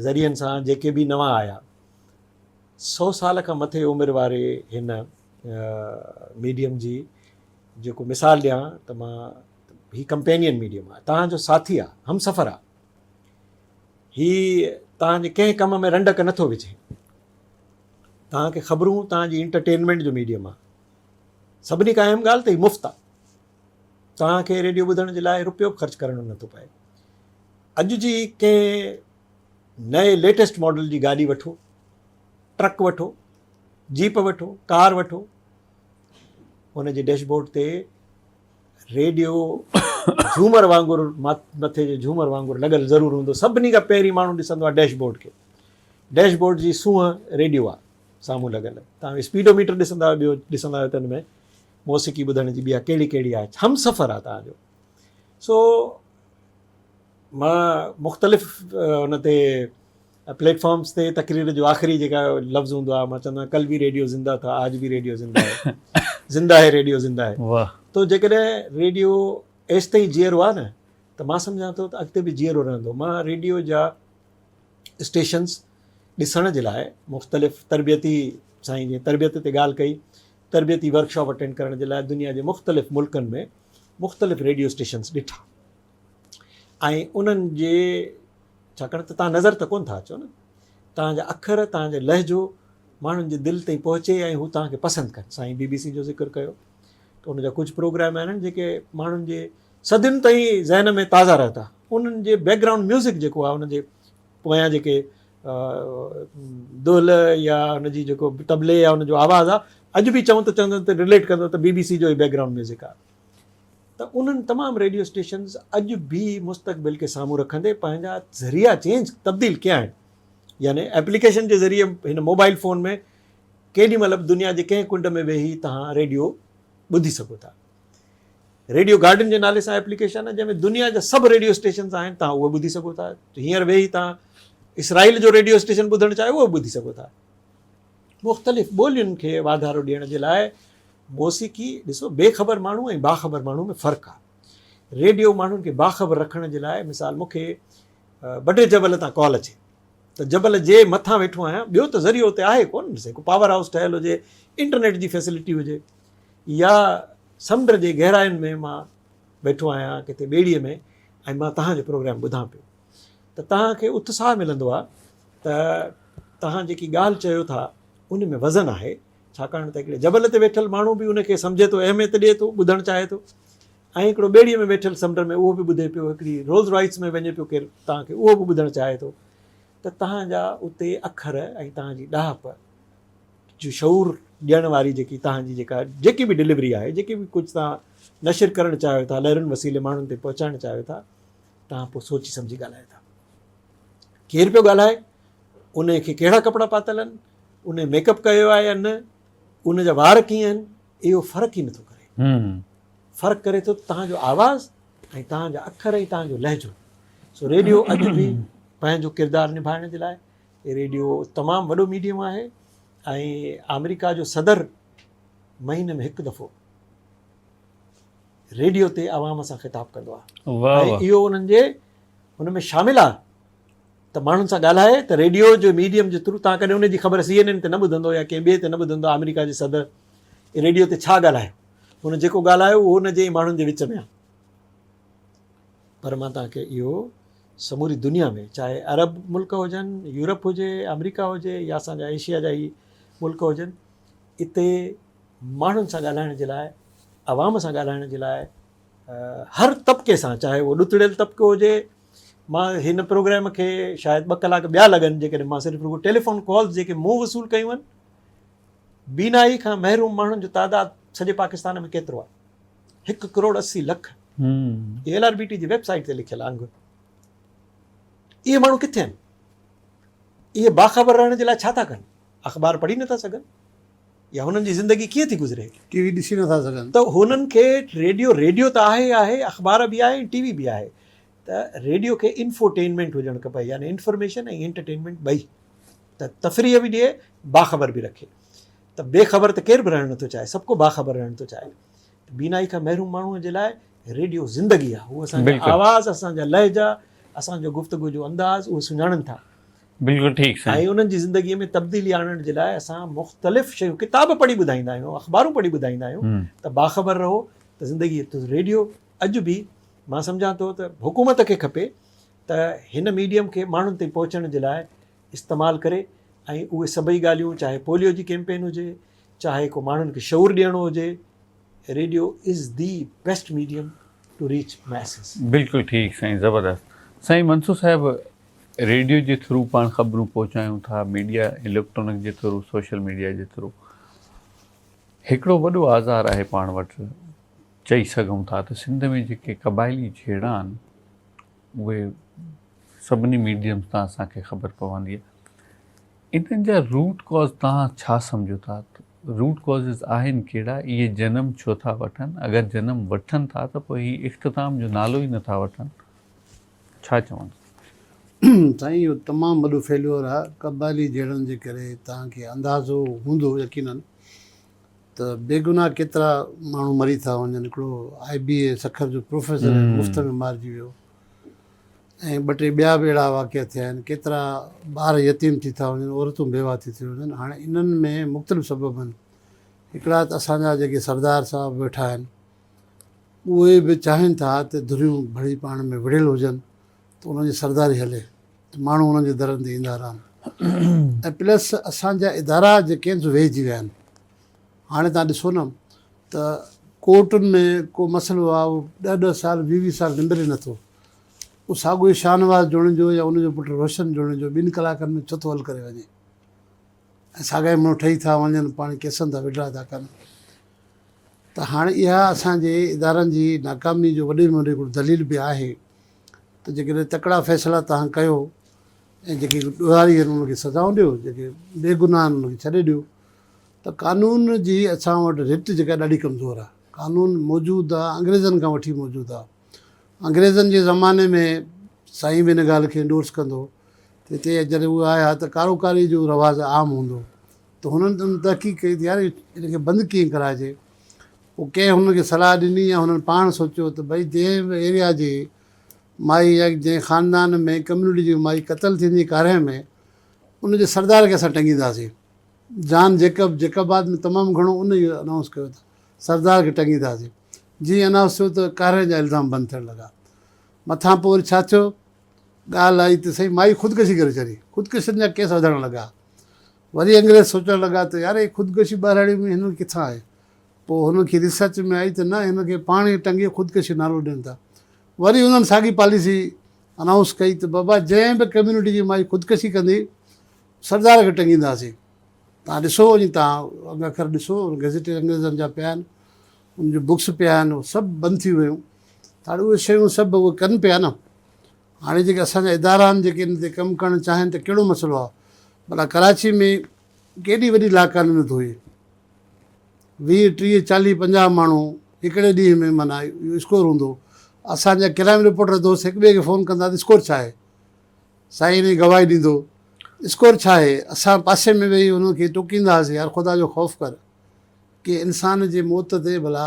ذريعن سان جيڪي به نوان آيا. سو سال کان مٿي عمر واري هن ميڊيم جي جيڪو مثال ڏيان ته مان هي ڪمپينين ميڊيم آهي، توهان جو ساٿي آهي، همسفر آهي. هي توهان جي ڪنهن ڪم ۾ رنڊڪ نٿو وجهي. توهان کي خبرون توهان جي انٽرٽينمينٽ جو ميڊيم آهي. سڀني کان اهم ڳالهه ته هي مفت آهي. توهان کي ريڊيو ٻڌڻ جي لاء رپيو به خرچ ڪرڻو نٿو پئي. اڄ جي ڪنهن نئين ليٽيسٽ ماڊل جي گاڏي وٺو، ٽرڪ وٺو، جيپ وٺو، ڪار وٺو، ان جي ڊيش بورڊ تي ريڊيو جهومر وانگر مٿي جي جهومر وانگر لڳل ضرور هوندو. سڀني کان پهرين ماڻهو ڏسندو آهي ڊيش بورڊ کي. ڊيش بورڊ جي سونهن ريڊيو آهي سامهون لڳل. توهان اسپيڊو ميٽر ڏسندا آهيو، ٻيو ڏسندا آهيو ته ان ۾ موسيقي ٻڌڻ جي ٻيا ڪهڙي ڪهڙي آهي، هم سفر آهي توهان جو. سو مان مختلف ان تي پليٽ فارمز تي تقرير جو آخري جيڪا لفظ هوندو آهي مان چوندو آهيان ڪل به ريڊيو زنده ٿا آج به ريڊيو زنده هي، زنده هي ريڊيو زنده هي.
واهه.
تو جيڪڏهن ريڊيو ايستائين جيئرو آهي نه ته مان سمجهان ٿو ته اڳتي به جيئرو رهندو. مان ريڊيو جا اسٽيشنز ڏسڻ جي لاء مختلف تربيتي سائين جي تربيت تي ڳالهه ڪئي، تربيتي ورڪشاپ اٽينڊ ڪرڻ جي لاء دنيا جي مختلف ملڪن ۾ مختلف ريڊيو اسٽيشنز ڏٺا ۽ انهن جي ڇاڪاڻ ته توهان نظر ته ڪونه ٿا اچو نه، توهان جا اکر، توهان جو لهجو ماڻهن جي دل تائين پهچي ۽ هو توهان کي پسند ڪن. سائين بي بي سي جو ذڪر ڪيو ته ان جا ڪجهه پروگرام آهن جيڪي ماڻهن جي صدين تائين ذهن ۾ تازا رهن ٿا. انهن جي بيڪ گرائونڊ ميوزڪ جيڪو آهي ان جي پويان جيڪي دهل يا ان جي جيڪو طبلي يا ان جو آواز آهي اڄ به چئون ته چوندو ته رليٽ ڪندو ته بي بي سي جو ئي بيڪ گرائونڊ ميوزڪ آهي. ته انهن تمام ريڊيو اسٽيشنز اڄ به مستقبل کي سامهون رکندي پنهنجا ذريعا چينج تبديل ڪيا آهن يعني ايپليڪيشن جي ذريعي هن موبائل فون ۾ ڪيڏي مهل به دنيا جي ڪنهن ڪنڊ ۾ ويهي توهان ريڊيو ٻڌي سگهو ٿا. ريڊيو گارڊن جي نالي سان ايپليڪيشن آهي جنهن ۾ دنيا جا سڀ ريڊيو اسٽيشنز آهن توهان اهي ٻڌي سگهو ٿا. هينئر ويهي توهان اسرائيل جو ريڊيو اسٽيشن ٻڌڻ چاهيو اهو به ٻڌي سگهو ٿا. مختلف ٻولين کي واڌارو ڏيڻ جي لاء موسيقي ڏسو بي خبر ماڻهو ۽ باخبر ماڻهو ۾ فرق آ. ريڊيو ماڻهن کي باخبر رکڻ جي لاء مثال مون کي بڊي جبل تان ڪال اچي ته جبل جي مٿان ويٺو آهيان ٻيو ته ذريعو اتي آهي ڪونه ڏسي ڪو پاور هائوس ٺهيل هجي انٽرنيٽ جي فيسلٽي هجي يا سمنڊ جي گهراين ۾ مان ويٺو آهيان ڪٿي ٻيڙي ۾ ۽ مان توهان جو پروگرام ٻڌان پيو ته توهان کي اتساهه ملندو آ ته توهان جيڪي ڳالهه چيو ٿا ان ۾ وزن آهي ڇاڪاڻ ته هڪڙي جبل تي ويٺل ماڻهو به ان کي سمجهي ٿو، اهميت ڏئي ٿو، ٻڌڻ چاهي ٿو ۽ هڪڙو ٻيڙيء ۾ ويٺل سمنڊ ۾ اهو به ٻڌي پيو، هڪڙي رولز رائس ۾ وڃي پيو ڪير توهان کي اهو به ٻڌڻ چاهي ٿو ته توهان جا اتي اکر ۽ توهان جي ڏاهپ جو شعور ڏيڻ واري جيڪي توهان جي جيڪا جيڪي به ڊليوري آهي، جيڪي به ڪجهه توهان نشر ڪرڻ چاهيو ٿا، لهرن وسيلي ماڻهن تائين پهچائڻ چاهيو ٿا، توهان پوء سوچي سمجهي ڳالهايو ٿا. ڪير پيو ڳالهائي، ان کي ڪهڙا ڪپڙا پاتل آهن، ان ميڪ اپ ڪيو آهي يا نه، ان جا وار ڪيئن آهن، اهو فرق ئي نٿو ڪري. فرق ڪري ٿو توهان جو آواز ۽ توهان جا اکر ۽ توهان جو لهجو. سو ريڊيو اڄ به پنهنجو ڪردار نڀائڻ جي لاء ريڊيو تمام وڏو ميڊيم آهي ۽ آمريڪا جو صدر مهيني ۾ هڪ دفعو ريڊيو تي عوام سان خطاب ڪندو آهي ۽ اهو انهن جي ان ۾ شامل آهي ته ماڻهن سان ڳالهائي ته ريڊيو جو ميڊيم جي ٿرو توهان ڪڏهن ان جي خبر سي اين اين تي نه ٻڌندو يا ڪنهن ٻئي تي نه ٻڌندو آمريڪا جي صدر ريڊيو تي ڇا ڳالهايو. هن جيڪو ڳالهايو اهو ان جي ئي ماڻهن جي وچ ۾ آهي. پر مان توهان کي اهو سموري دنيا ۾ چاهي عرب ملڪ هجن، يورپ هجي، آمريڪا هجي يا اسان جا ايشيا جا هي ملڪ هجن، اتي ماڻهن سان ڳالهائڻ جي لاء، عوام سان ڳالهائڻ جي لاء هر طبقي سان چاهي اهو ڏتڙيل طبقو هجي، مان هن پروگرام کي شايد ٻه ڪلاڪ ٻيا لڳن جيڪڏهن مان صرف رڳو ٽيليفون ڪالز جيڪي مون وصول ڪيون آهن، بينائي کان محروم ماڻهن جو تعداد سڄي پاڪستان ۾ ڪيترو آهي؟ هڪ crore 80 lakh. L R B T جي ويب سائيٽ تي لکيل انگ. اهي ماڻهو ڪٿي آهن؟ اهي باخبر رهڻ جي لاء ڇا ٿا ڪن؟ اخبار پڙهي نٿا سگهن يا هنن جي زندگي ڪيئن ٿي گذري؟
ٽي وي ڏسي نٿا سگهن.
ته هنن کي ريڊيو، ريڊيو ته آهي ئي آهي، اخبار به آهي ۽ ٽي وي به آهي ته ريڊيو کي انفوٽينمينٽ هجڻ کپي يعني انفارميشن ۽ انٽرٽينمينٽ ٻئي ته تفريح به ڏئي باخبر به رکي ته بي خبر ته ڪير به رهڻ نٿو چاهي سڀ ڪو باخبر رهڻ ٿو چاهي ته بينائي کان محروم ماڻهوء جي لاء ريڊيو زندگي آهي هو اسان جا آواز اسان جا لهجا اسان جو گفتگو جو انداز اهي سڃاڻن ٿا.
بلڪل ٺيڪ سائين.
۽ انهن جي زندگي ۾ تبديلي آڻڻ جي لاء اسان مختلف شيون ڪتاب پڙهي ٻڌائيندا آهيون اخبارون پڙهي ٻڌائيندا آهيون ته باخبر رهو ته زندگي ته ريڊيو اڄ به مان سمجهان ٿو ته حڪومت کي کپي ته هن ميڊيم کي ماڻهن تائين پهچڻ جي لاء استعمال ڪري ۽ اهي سڀئي ڳالهيون چاهي پوليو جي ڪيمپين هجي چاهي ڪو ماڻهن کي شعور ڏيڻو هجي radio is the best medium to reach masses.
بلڪل ٺيڪ سائين زبردست سائين منصور صاحب ريڊيو جي ٿرو پاڻ خبرون پهچايون ٿا ميڊيا اليڪٽرانڪ جي ٿرو سوشل ميڊيا جي ٿرو هڪڙو وڏو آزار آهي پاڻ وٽ چئي سگهون ٿا ته سنڌ ۾ جيڪي قبائلي جهيڙا آهن اهي سڀني ميڊيمز تان اسان کي خبر پوندي آهي انهن جا روٽ ڪاز توهان ڇا سمجهو ٿا روٽ ڪازز آهن ڪهڙا اهي جنم ڇو ٿا وٺن اگر جنم وٺن ٿا ته پوء هي اختتام جو نالو ئي نٿا وٺن ڇا چوندو؟
سائين اهو تمام وڏو فيليور آ قبائلي جهيڙن جي ڪري توهان کي اندازو هوندو يقينن ته بيگناهه ڪيترا ماڻهو مري ٿا وڃن هڪڙو آء بي اي سکر جو پروفيسر مفت ۾ مارجي ويو ۽ ٻه ٽي ٻيا به اهڙا واقعا ٿيا آهن ڪيترا ٻار يتيم ٿي ٿا وڃن عورتون بيواهه ٿي ٿيون وڃن هاڻي انهن ۾ مختلف سبب آهن هڪڙا ته اسان جا جيڪي سردار صاحب ويٺا آهن اهي به چاهين ٿا ته ڌريون ڀڙي پاڻ ۾ وڙهيل هجن ته انهن جي سرداري هلي ته ماڻهو انهن جي درن تي ايندا رهن ۽ پلس اسان جا ادارا جيڪي آهن سو ويهجي ويا آهن هاڻي تان ڏسو نه ته ڪورٽن ۾ ڪو مسئلو آهي اهو ڏهه ڏهه سال ويهه ويهه سال نبري نٿو اهو ساڳيو ئي شاهنواز جوڻيجو يا ان جو پٽ روشن جوڻيجو ٻن ڪلاڪن ۾ ڇو ٿو حل ڪري وڃي ۽ ساڳيا ئي ماڻهو ٺهي ٿا وڃن پاڻ ڪيسن تان وڊرا ٿا ڪن ته هاڻي اها اسان جي ادارن جي ناڪامي جو وڏي ۾ وڏو هڪڙو دليل به آهي ته جيڪڏهن تڪڙا فيصلا توهان ڪيو ۽ جيڪي ڏوهاري آهن انهن کي سزائون ڏيو جيڪي بيگناهه آهن انهن کي ڇڏي ڏيو ته قانون جي اسان وٽ رٽ جيڪا ڏاڍي ڪمزور آهي قانون موجود آهي انگريزن کان وٺي موجود آهي انگريزن جي زماني ۾ سائين به ان ڳالهه کي انڊورس ڪندو ته هتي جڏهن اهي آيا ته ڪاروڪاري جو رواج عام هوندو ته هنن ان تحقيق ڪئي ته يار ان کي بند ڪيئن ڪرائجي پوء ڪنهن هنن کي صلاح ڏني يا هنن پاڻ سوچيو ته ڀئي جنهن به ايريا جي مائي يا جنهن خاندان ۾ ڪميونٽي جي مائي قتل ٿيندي ڪارهه ۾ ان جي سردار کي اسان ٽنگينداسين. جان جيڪب جيڪب آباد ۾ تمام گهڻو ان اهو انائونس ڪيو ته سردار کي ٽنگينداسين. جيئن انائونس ٿيو ته ڪارهه جا الزام بند ٿيڻ لڳا. مٿان پوء وري ڇا ٿيو ڳالهه آئي ته سائين مائي خودڪشي ڪري ڇڏي. خودڪشين جا ڪيس وڌڻ لڳا. وري انگريز سوچڻ لڳا ته يار هي خودڪشي ٻهراڙي ۾ هنن ڪٿان آئي؟ پوء هنن کي ريسرچ ۾ آئي ته نه هن کي پاڻ ئي ٽنگي خودڪشي نالو ڏين ٿا. وري هنن ساڳي پاليسي انائونس ڪئي ته بابا جنهن به ڪميونٽي جي مائي خودڪشي ڪندي سردار کي ٽنگينداسين. توهان ڏسو وڃي توهان انگ اکر ڏسو گزيٽ انگريزن جا پيا آهن ان جون بڪس پيا آهن سڀ بند ٿي ويون ته هاڻي اهي شيون سڀ اهي ڪن پيا نه. هاڻي جيڪي اسان جا ادارا آهن جيڪي ان تي ڪم ڪرڻ چاهين ته ڪهڙو مسئلو آهي ڀلا ڪراچي ۾ ڪيڏي وڏي لاقانونيت هئي 20 30 40 50 ماڻهو هڪڙي ڏينهن ۾ معنيٰ اهو اسڪور هوندو اسان جا ڪرائم رپورٽر دوست هڪ ٻئي کي فون ڪندا ته اسڪور ڇا آهي سائين ان جي گواهي ڏيندو اسڪور ڇا آهي اسان پاسي ۾ ويهي انهن کي ٽوڪيندا هئاسين يار خدا جو خوف ڪر ڪي انسان جي موت تي ڀلا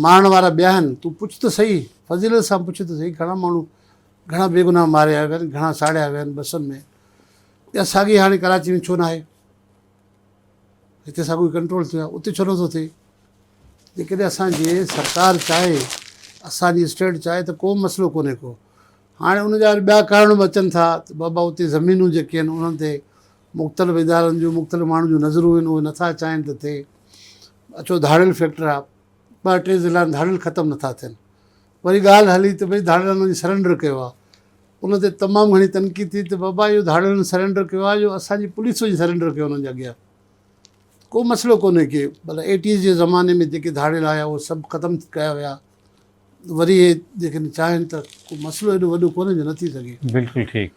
مارڻ وارا ٻيا آهن، تون پڇ ته سهي، فضيلت سان پڇ ته سهي، گهڻا ماڻهو گهڻا بيگناهه ماريا ويا آهن، گهڻا ساڙيا ويا آهن بسن ۾، اها ساڳي هاڻي ڪراچي ۾ ڇو ناهي؟ هتي ساڳيو ڪنٽرول ٿيو آهي، اتي ڇو نٿو ٿئي؟ جيڪڏهن اسان جي سرڪار چاهي، اسان جي اسٽيٽ چاهي ته ڪو مسئلو ڪونهي ڪو. هاڻي ان جا ٻيا ڪارڻ به اچن ٿا ته بابا اتي زمينون جيڪي آهن انهن تي مختلف ادارن جون مختلف ماڻهن جون نظرون آهن اهي نٿا چاهين ته ٿئي. اچو ڌاڙيل فيڪٽر آ ٻه ٽي ضلعا آهن ڌاڙيل ختم نٿا ٿين. وري ڳالهه هلي ته ڀئي ڌاڙيلن وڃي سرينڊر ڪيو آ. ان تي تمام گهڻي تنقيد ٿي ته بابا اهو ڌاڙيلن سرينڊر ڪيو آ جو اسان جي پوليس وڃي سرينڊر ڪيو انهن جي اڳيان. ڪو مسئلو ڪونهي ڪي ڀلا ايٽيز جي زماني ۾ جيڪي ڌاڙيل آيا اهي سڀ ختم ڪيا ويا وري اهي جيڪڏهن چاهين ته ڪو مسئلو ايڏو وڏو ڪونهي جو نه ٿي سگهي.
بلڪل ٺيڪ.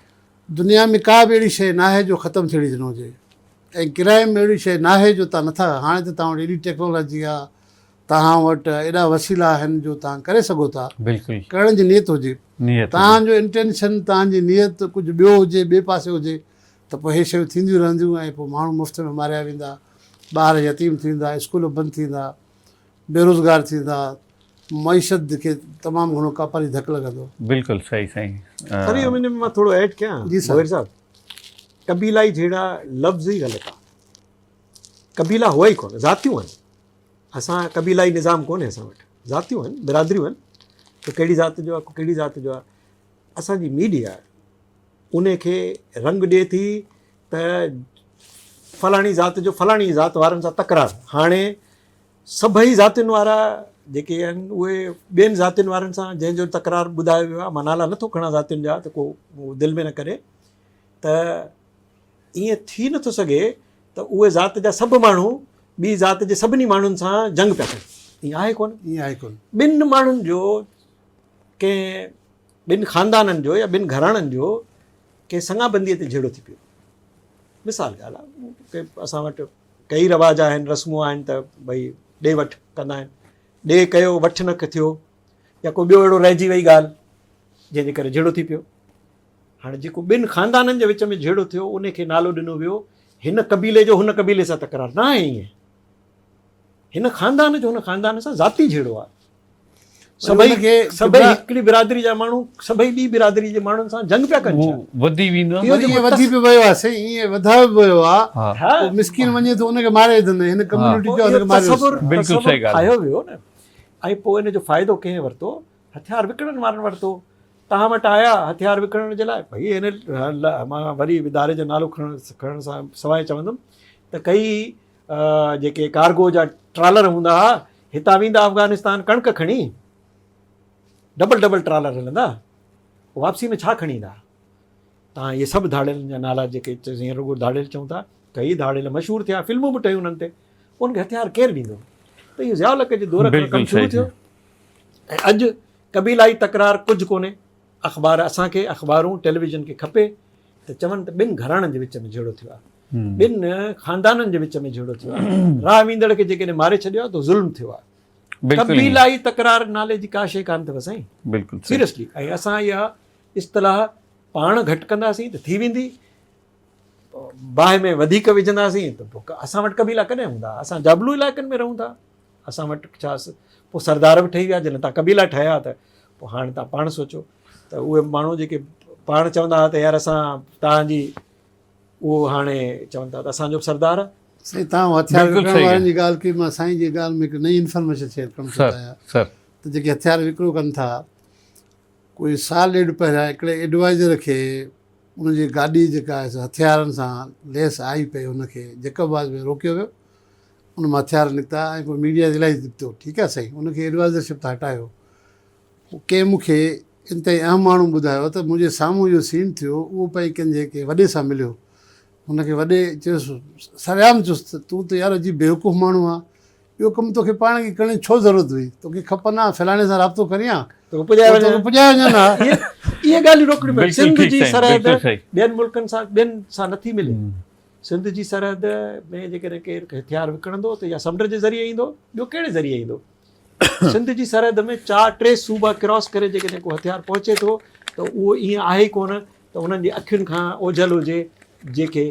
دنيا ۾ ڪا به اهڙي شيء ناهي جو ختم ٿيڻي نه هجي ۽ ڪرائم اهڙي شيء ناهي جو تان نٿا هاڻي ته تان وٽ ايڏي ٽيڪنالاجي آ تهان وٽ ايڏا وسيلا آهن جو تان ڪري سگهو ٿا
بلڪل
ڪرڻ جي نيت هجي
نيت
تان جو انٽينشن تان جي نيت ڪجهه ٻيو هجي ٻئي پاسي هجي ته پوء اهي شيون ٿينديون رهنديون ۽ پوء ماڻهو مفت ۾ ماريا ويندا، ٻار يتيم ٿيندا، اسڪول بند ٿيندا، بيروزگار ٿيندا، معيشت کي تمام گهڻو ڪاپاري ڌڪ لڳندو.
بلڪل صحيح سائين.
سر اهو ان ۾ مان ٿورو ايڊ ڪيان
جي سر.
بوهير صاحب قبيلائي جهيڙا لفظ ئي غلط آ قبيلا هئا ئي ڪونه ذاتيون آهن اسان قبيلائي نظام ڪونهي اسان وٽ ذاتيون آهن برادريون آهن ڪو ڪهڙي ذات جو آ ڪو ڪهڙي ذات جو آ اسان جي ميڊيا ان کي رنگ ڏئي ٿي ته فلاڻي ذات جو فلاڻي ذات وارن سان تڪرار هاڻي سڀئي ذاتين وارا جيڪي آهن اهي ٻين ذاتين وارن سان جنهن جو تڪرار ٻڌايو ويو آهي مان نالا نٿو کڻان ذاتين جا ته ڪو دل ۾ نه ڪري ته ائين ٿي نٿو سگهي ته اهي ذات جا سڀ ماڻهو ٻي ذات جي سڀني ماڻهن سان جنگ پيا ڪن ائين آهي ڪونه
ائين آهي ڪونه
ٻن ماڻهن جو ڪنهن ٻن خاندانن جو يا ٻن گهراڻن جو ڪنهن سڱابنديء تي جهيڙو ٿي پيو. مثال ڳالهه آهي اسان وٽ ڪئي رواج آهن رسمون آهن ته ڀئي ڏي وٺ ڪندا آهن ڏي ڪيو وٺ نه ٿيو يا ڪو ٻيو اهڙو رهجي وئي ڳالهه جنهن جي ڪري جهيڙو ٿي پيو. هاڻي جيڪو ٻن خاندانن جي وچ ۾ جهيڙو ٿيو ان کي نالو ڏنو ويو هن قبيلي جو هن قبيلي سان تڪرار نه آهي ائين هن خاندان جو هن خاندان سان ذاتي جهيڙو آهي. سڀئي سڀئي هڪڙي برادري جا ماڻهو سڀئي ٻي برادري جي ماڻهن سان جنگ پيا ڪن ڇا؟
وڌي ويندو آهي.
اهو وڌي به ويو آهي سائين ائين وڌايو به ويو آهي پوء مسڪين وڃي ٿو ان کي ماري وجهندو هن ڪميونٽي جو ان کي ماري
تصور ٺاهيو ويو نه ۽ پوء ان جو فائدو ڪنهن ورتو هٿيار وڪڻڻ وارن ورتو توهان وٽ آيا هٿيار وڪڻڻ جي لاء ڀئي هن مان وري اداري جو نالو کڻڻ سان سواء چوندم ته ڪئي جيڪي ڪارگو جا ٽرالر هوندا ها هتان ويندا افغانستان ڪڻڪ کڻي ڊبل ڊبل ٽرالر هلندا واپسي ۾ ڇا کڻي ايندا تان اهي سڀ ڌاڙيلن جا نالا جيڪي هينئر رڳو ڌاڙيل چئون ٿا ڪئي ڌاڙيل مشهور ٿيا فلمون به ٺهيون انهن تي ان کي هٿيار ڪير ڏيندو ته اهو ضياء الحق جي دور کان ڪم شروع ٿيو ۽ اڄ قبيلائي تڪرار ڪجهه ڪونهي اخبار اسان کي اخبارون ٽيليويزن کي کپي ته چون ته ٻن گهراڻن جي وچ ۾ جهيڙو ٿيو آهي ٻن خاندانن جي وچ ۾ جهيڙو ٿيو آهي راهه ويندڙ کي جيڪڏهن ماري ڇڏيو آهي ته ظلم ٿيو آهي قبيلائي تڪرار نالي جي ڪا شيء ڪانه اٿو سائين
بلڪل
سيريسلي ۽ اسان اها اصطلاح پاڻ گهٽ ڪنداسين ته ٿي ويندي باهه ۾ وڌيڪ وجهنداسين ته پوء اسان وٽ قبيلا ڪڏهن هوندا اسان جابلو علائقن ۾ رهون ٿا اسان وٽ ڇا پوء سردار به ٺهي ويا جڏهن تان قبيلا ٺهيا ته پوء هاڻي تان پاڻ سوچو ته اهي ماڻهو جيڪي پاڻ چوندا هئا ته يار اسان تان جي اهو هاڻي چون ٿا ته اسان جو به سردار آهي.
سائين توهان هٿيار وڪڻڻ وارن جي ڳالهه ڪئي مان سائين جي ڳالهه ۾ هڪ نئين انفارميشن شيئر ڪرڻ ٿو چاهيان ته جيڪي هٿيار وڪرو ڪن ٿا ڪوئي سال ڏيڍ پهريان هڪڙي ايڊوائزر کي ان جي گاڏي جيڪا آهي سا هٿيارن سان ليس آئي پئي ان کي جيڪب آباد ۾ روڪيو ويو ان مان هٿيار نڪتا ۽ پوء ميڊيا تي الاهي نڪتو ٺيڪ آهي سائين ان کي ايڊوائزرشپ تان هٽايو پوء ڪنهن مون کي انتهائي اهم ماڻهو ٻڌايو ته منهنجي سامهون اهو سين ٿيو اهو پئي ڪنهن جي ڪنهن وڏي سان مليو هن کي وڏي چيس سرعام چيس ته تون ته يار عجيب بيوقوف ماڻهو آهين اهو ڪم توکي پاڻ کي ڪرڻ جي ڇو ضرورت هئي توکي کپن ها فلاڻي سان رابطو ڪرين ها
توکي پڄائي وڃن
توکي پڄائي وڃن ها.
اهي ڳالهيون روڪڻيون پون سنڌ جي سرحد ٻين ملڪن سان ٻين سان نٿي ملي سنڌ جي سرحد ۾ جيڪڏهن ڪير هٿيار وڪڻندو ته يا سمنڊ جي ذريعي ايندو ٻيو ڪهڙي ذريعي ايندو سنڌ جي سرحد ۾ چار ٽي صوبا ڪراس ڪري جيڪڏهن ڪو هٿيار پهچي ٿو ته اهو ائين آهي ئي ڪونه ته انهن جي اکين کان اوجهل هجي جيڪي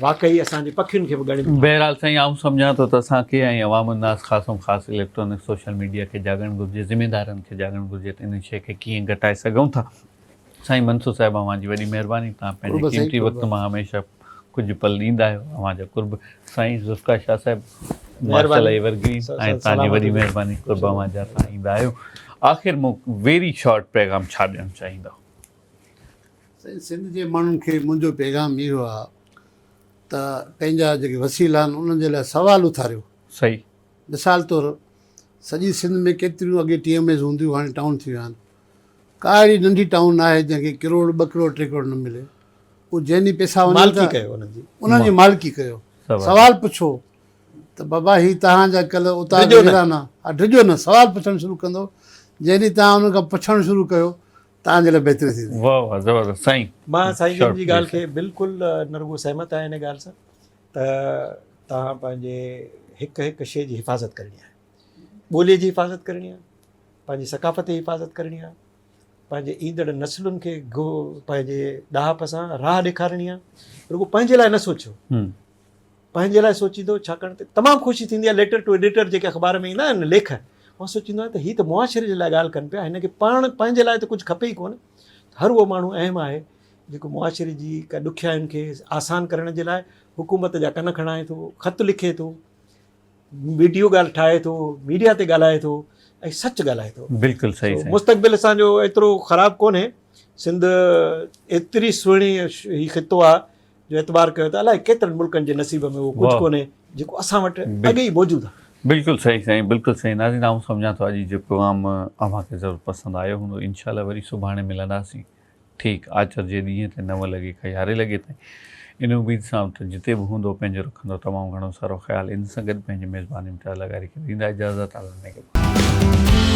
واقعي اسان جي پکين کي به ڳڻين ٿا.
بهرحال سائين آئون سمجهان ٿو ته اسان کي ۽ عوام الناس خاصم خاص اليڪٽرانڪ سوشل ميڊيا کي جاڳڻ گهرجي ذميدارن کي جاڳڻ گهرجي ته ان شيء کي ڪيئن گهٽائي سگهون ٿا. سائين منصور صاحب اوهان جي وڏي مهرباني توهان پنهنجي قيمتي وقت مان هميشه ڪجهه پل ڏيندا آهيو اوهان جا قرب. سائين ذوالفقار شاهه صاحب. ماشاءالله ايور گرين ۽ توهان جي وڏي مهرباني قرب اوهان جا توهان ايندا آهيو. آخر مون ويري شارٽ پيغام ڇا ڏيڻ چاهيندؤ؟
سائين سنڌ جي ماڻهن کي منهنجو پيغام اهو آهي ته پنهنجا جيڪي وسيلا آهن انهن جي لاء سوال اٿاريو.
صحيح.
مثال طور سڄي سنڌ ۾ ڪيتريون اڳي ٽي ايم ايز هونديون هاڻي ٽائون ٿي ويا آهن. ڪا اهڙي ننڍي ٽائون ناهي جنهن کي ڪروڙ ٻه ڪروڙ ٽي ڪروڙ نه ملي. اهو جنهن ڏينهن پئسا وڃن
مالڪي ڪيو انهن جي.
انهن جي مالڪي ڪيو. سوال پڇو ته بابا هي توهان جا ڪل اتان
ڊڄو نه.
نه ها ڊڄو نه سوال پڇڻ شروع ڪندو جنهن ڏينهن توهان انهن کان پڇڻ شروع ڪيو توهان جي لاء بهتري ٿيندي.
واه واه زبردست سائين.
مان سائين جن جي ڳالهه کي بلڪل نه رڳو سهمت آهيان ان ڳالهه سان ته توهان پنهنجي هڪ هڪ شيء جي حفاظت ڪرڻي آهي ٻولي جي حفاظت ڪرڻي آهي پنهنجي ثقافت جي حفاظت ڪرڻي آهي پنهنجي ايندڙ نسلن کي پنهنجي ڏاهپ سان راهه ڏيکارڻي آهي رڳو پنهنجي لاء نه سوچيو پنهنجي لاء سوچيندو ڇاڪاڻ ته تمام خوشي ٿيندي آهي ليٽر ٽو ايڊيٽر جيڪي اخبار ۾ ايندا آهن ليک مان سوچيندو آهيان ته هي ته معاشري جي لاء ڳالهه ڪن پيا هن کي پاڻ پنهنجي لاء ته ڪجهه کپي ئي ڪونه هر اهو ماڻهو اهم آهي جيڪو معاشري جي ڪا ڏکيائين کي آسان ڪرڻ جي لاء حڪومت جا ڪن کڻائي ٿو خط لکي ٿو ويڊيو ڳالهه ٺاهي ٿو ميڊيا تي ڳالهائي ٿو ۽ سچ ڳالهائي ٿو.
بلڪل صحيح سائين.
مستقبل اسان جو ايترو خراب ڪونهي سنڌ ايتري سهڻي هي خطو آهي جو اعتبار ڪيو ته الائي ڪيترن ملڪن جي نصيب ۾ اهو ڪجهه ڪونهي جيڪو اسان وٽ اڳي ئي موجود آهي.
بلڪل صحيح سائين بلڪل صحيح ناظرين آئون سمجهان ٿو اڄ جو پروگرام اوهان کي ضرور پسند آيو هوندو انشاء الله وري سڀاڻي ملنداسين ٺيڪ آچر جي ڏينهن تي 9 لڳي کان 11 لڳي تائين ان اميد سان ته جتي به هوندو پنهنجو رکندو تمام گهڻو سارو خيال ان سان گڏ پنهنجي ميزبان امتياز لغاري کي ڏيندا اجازت الله نگهبان.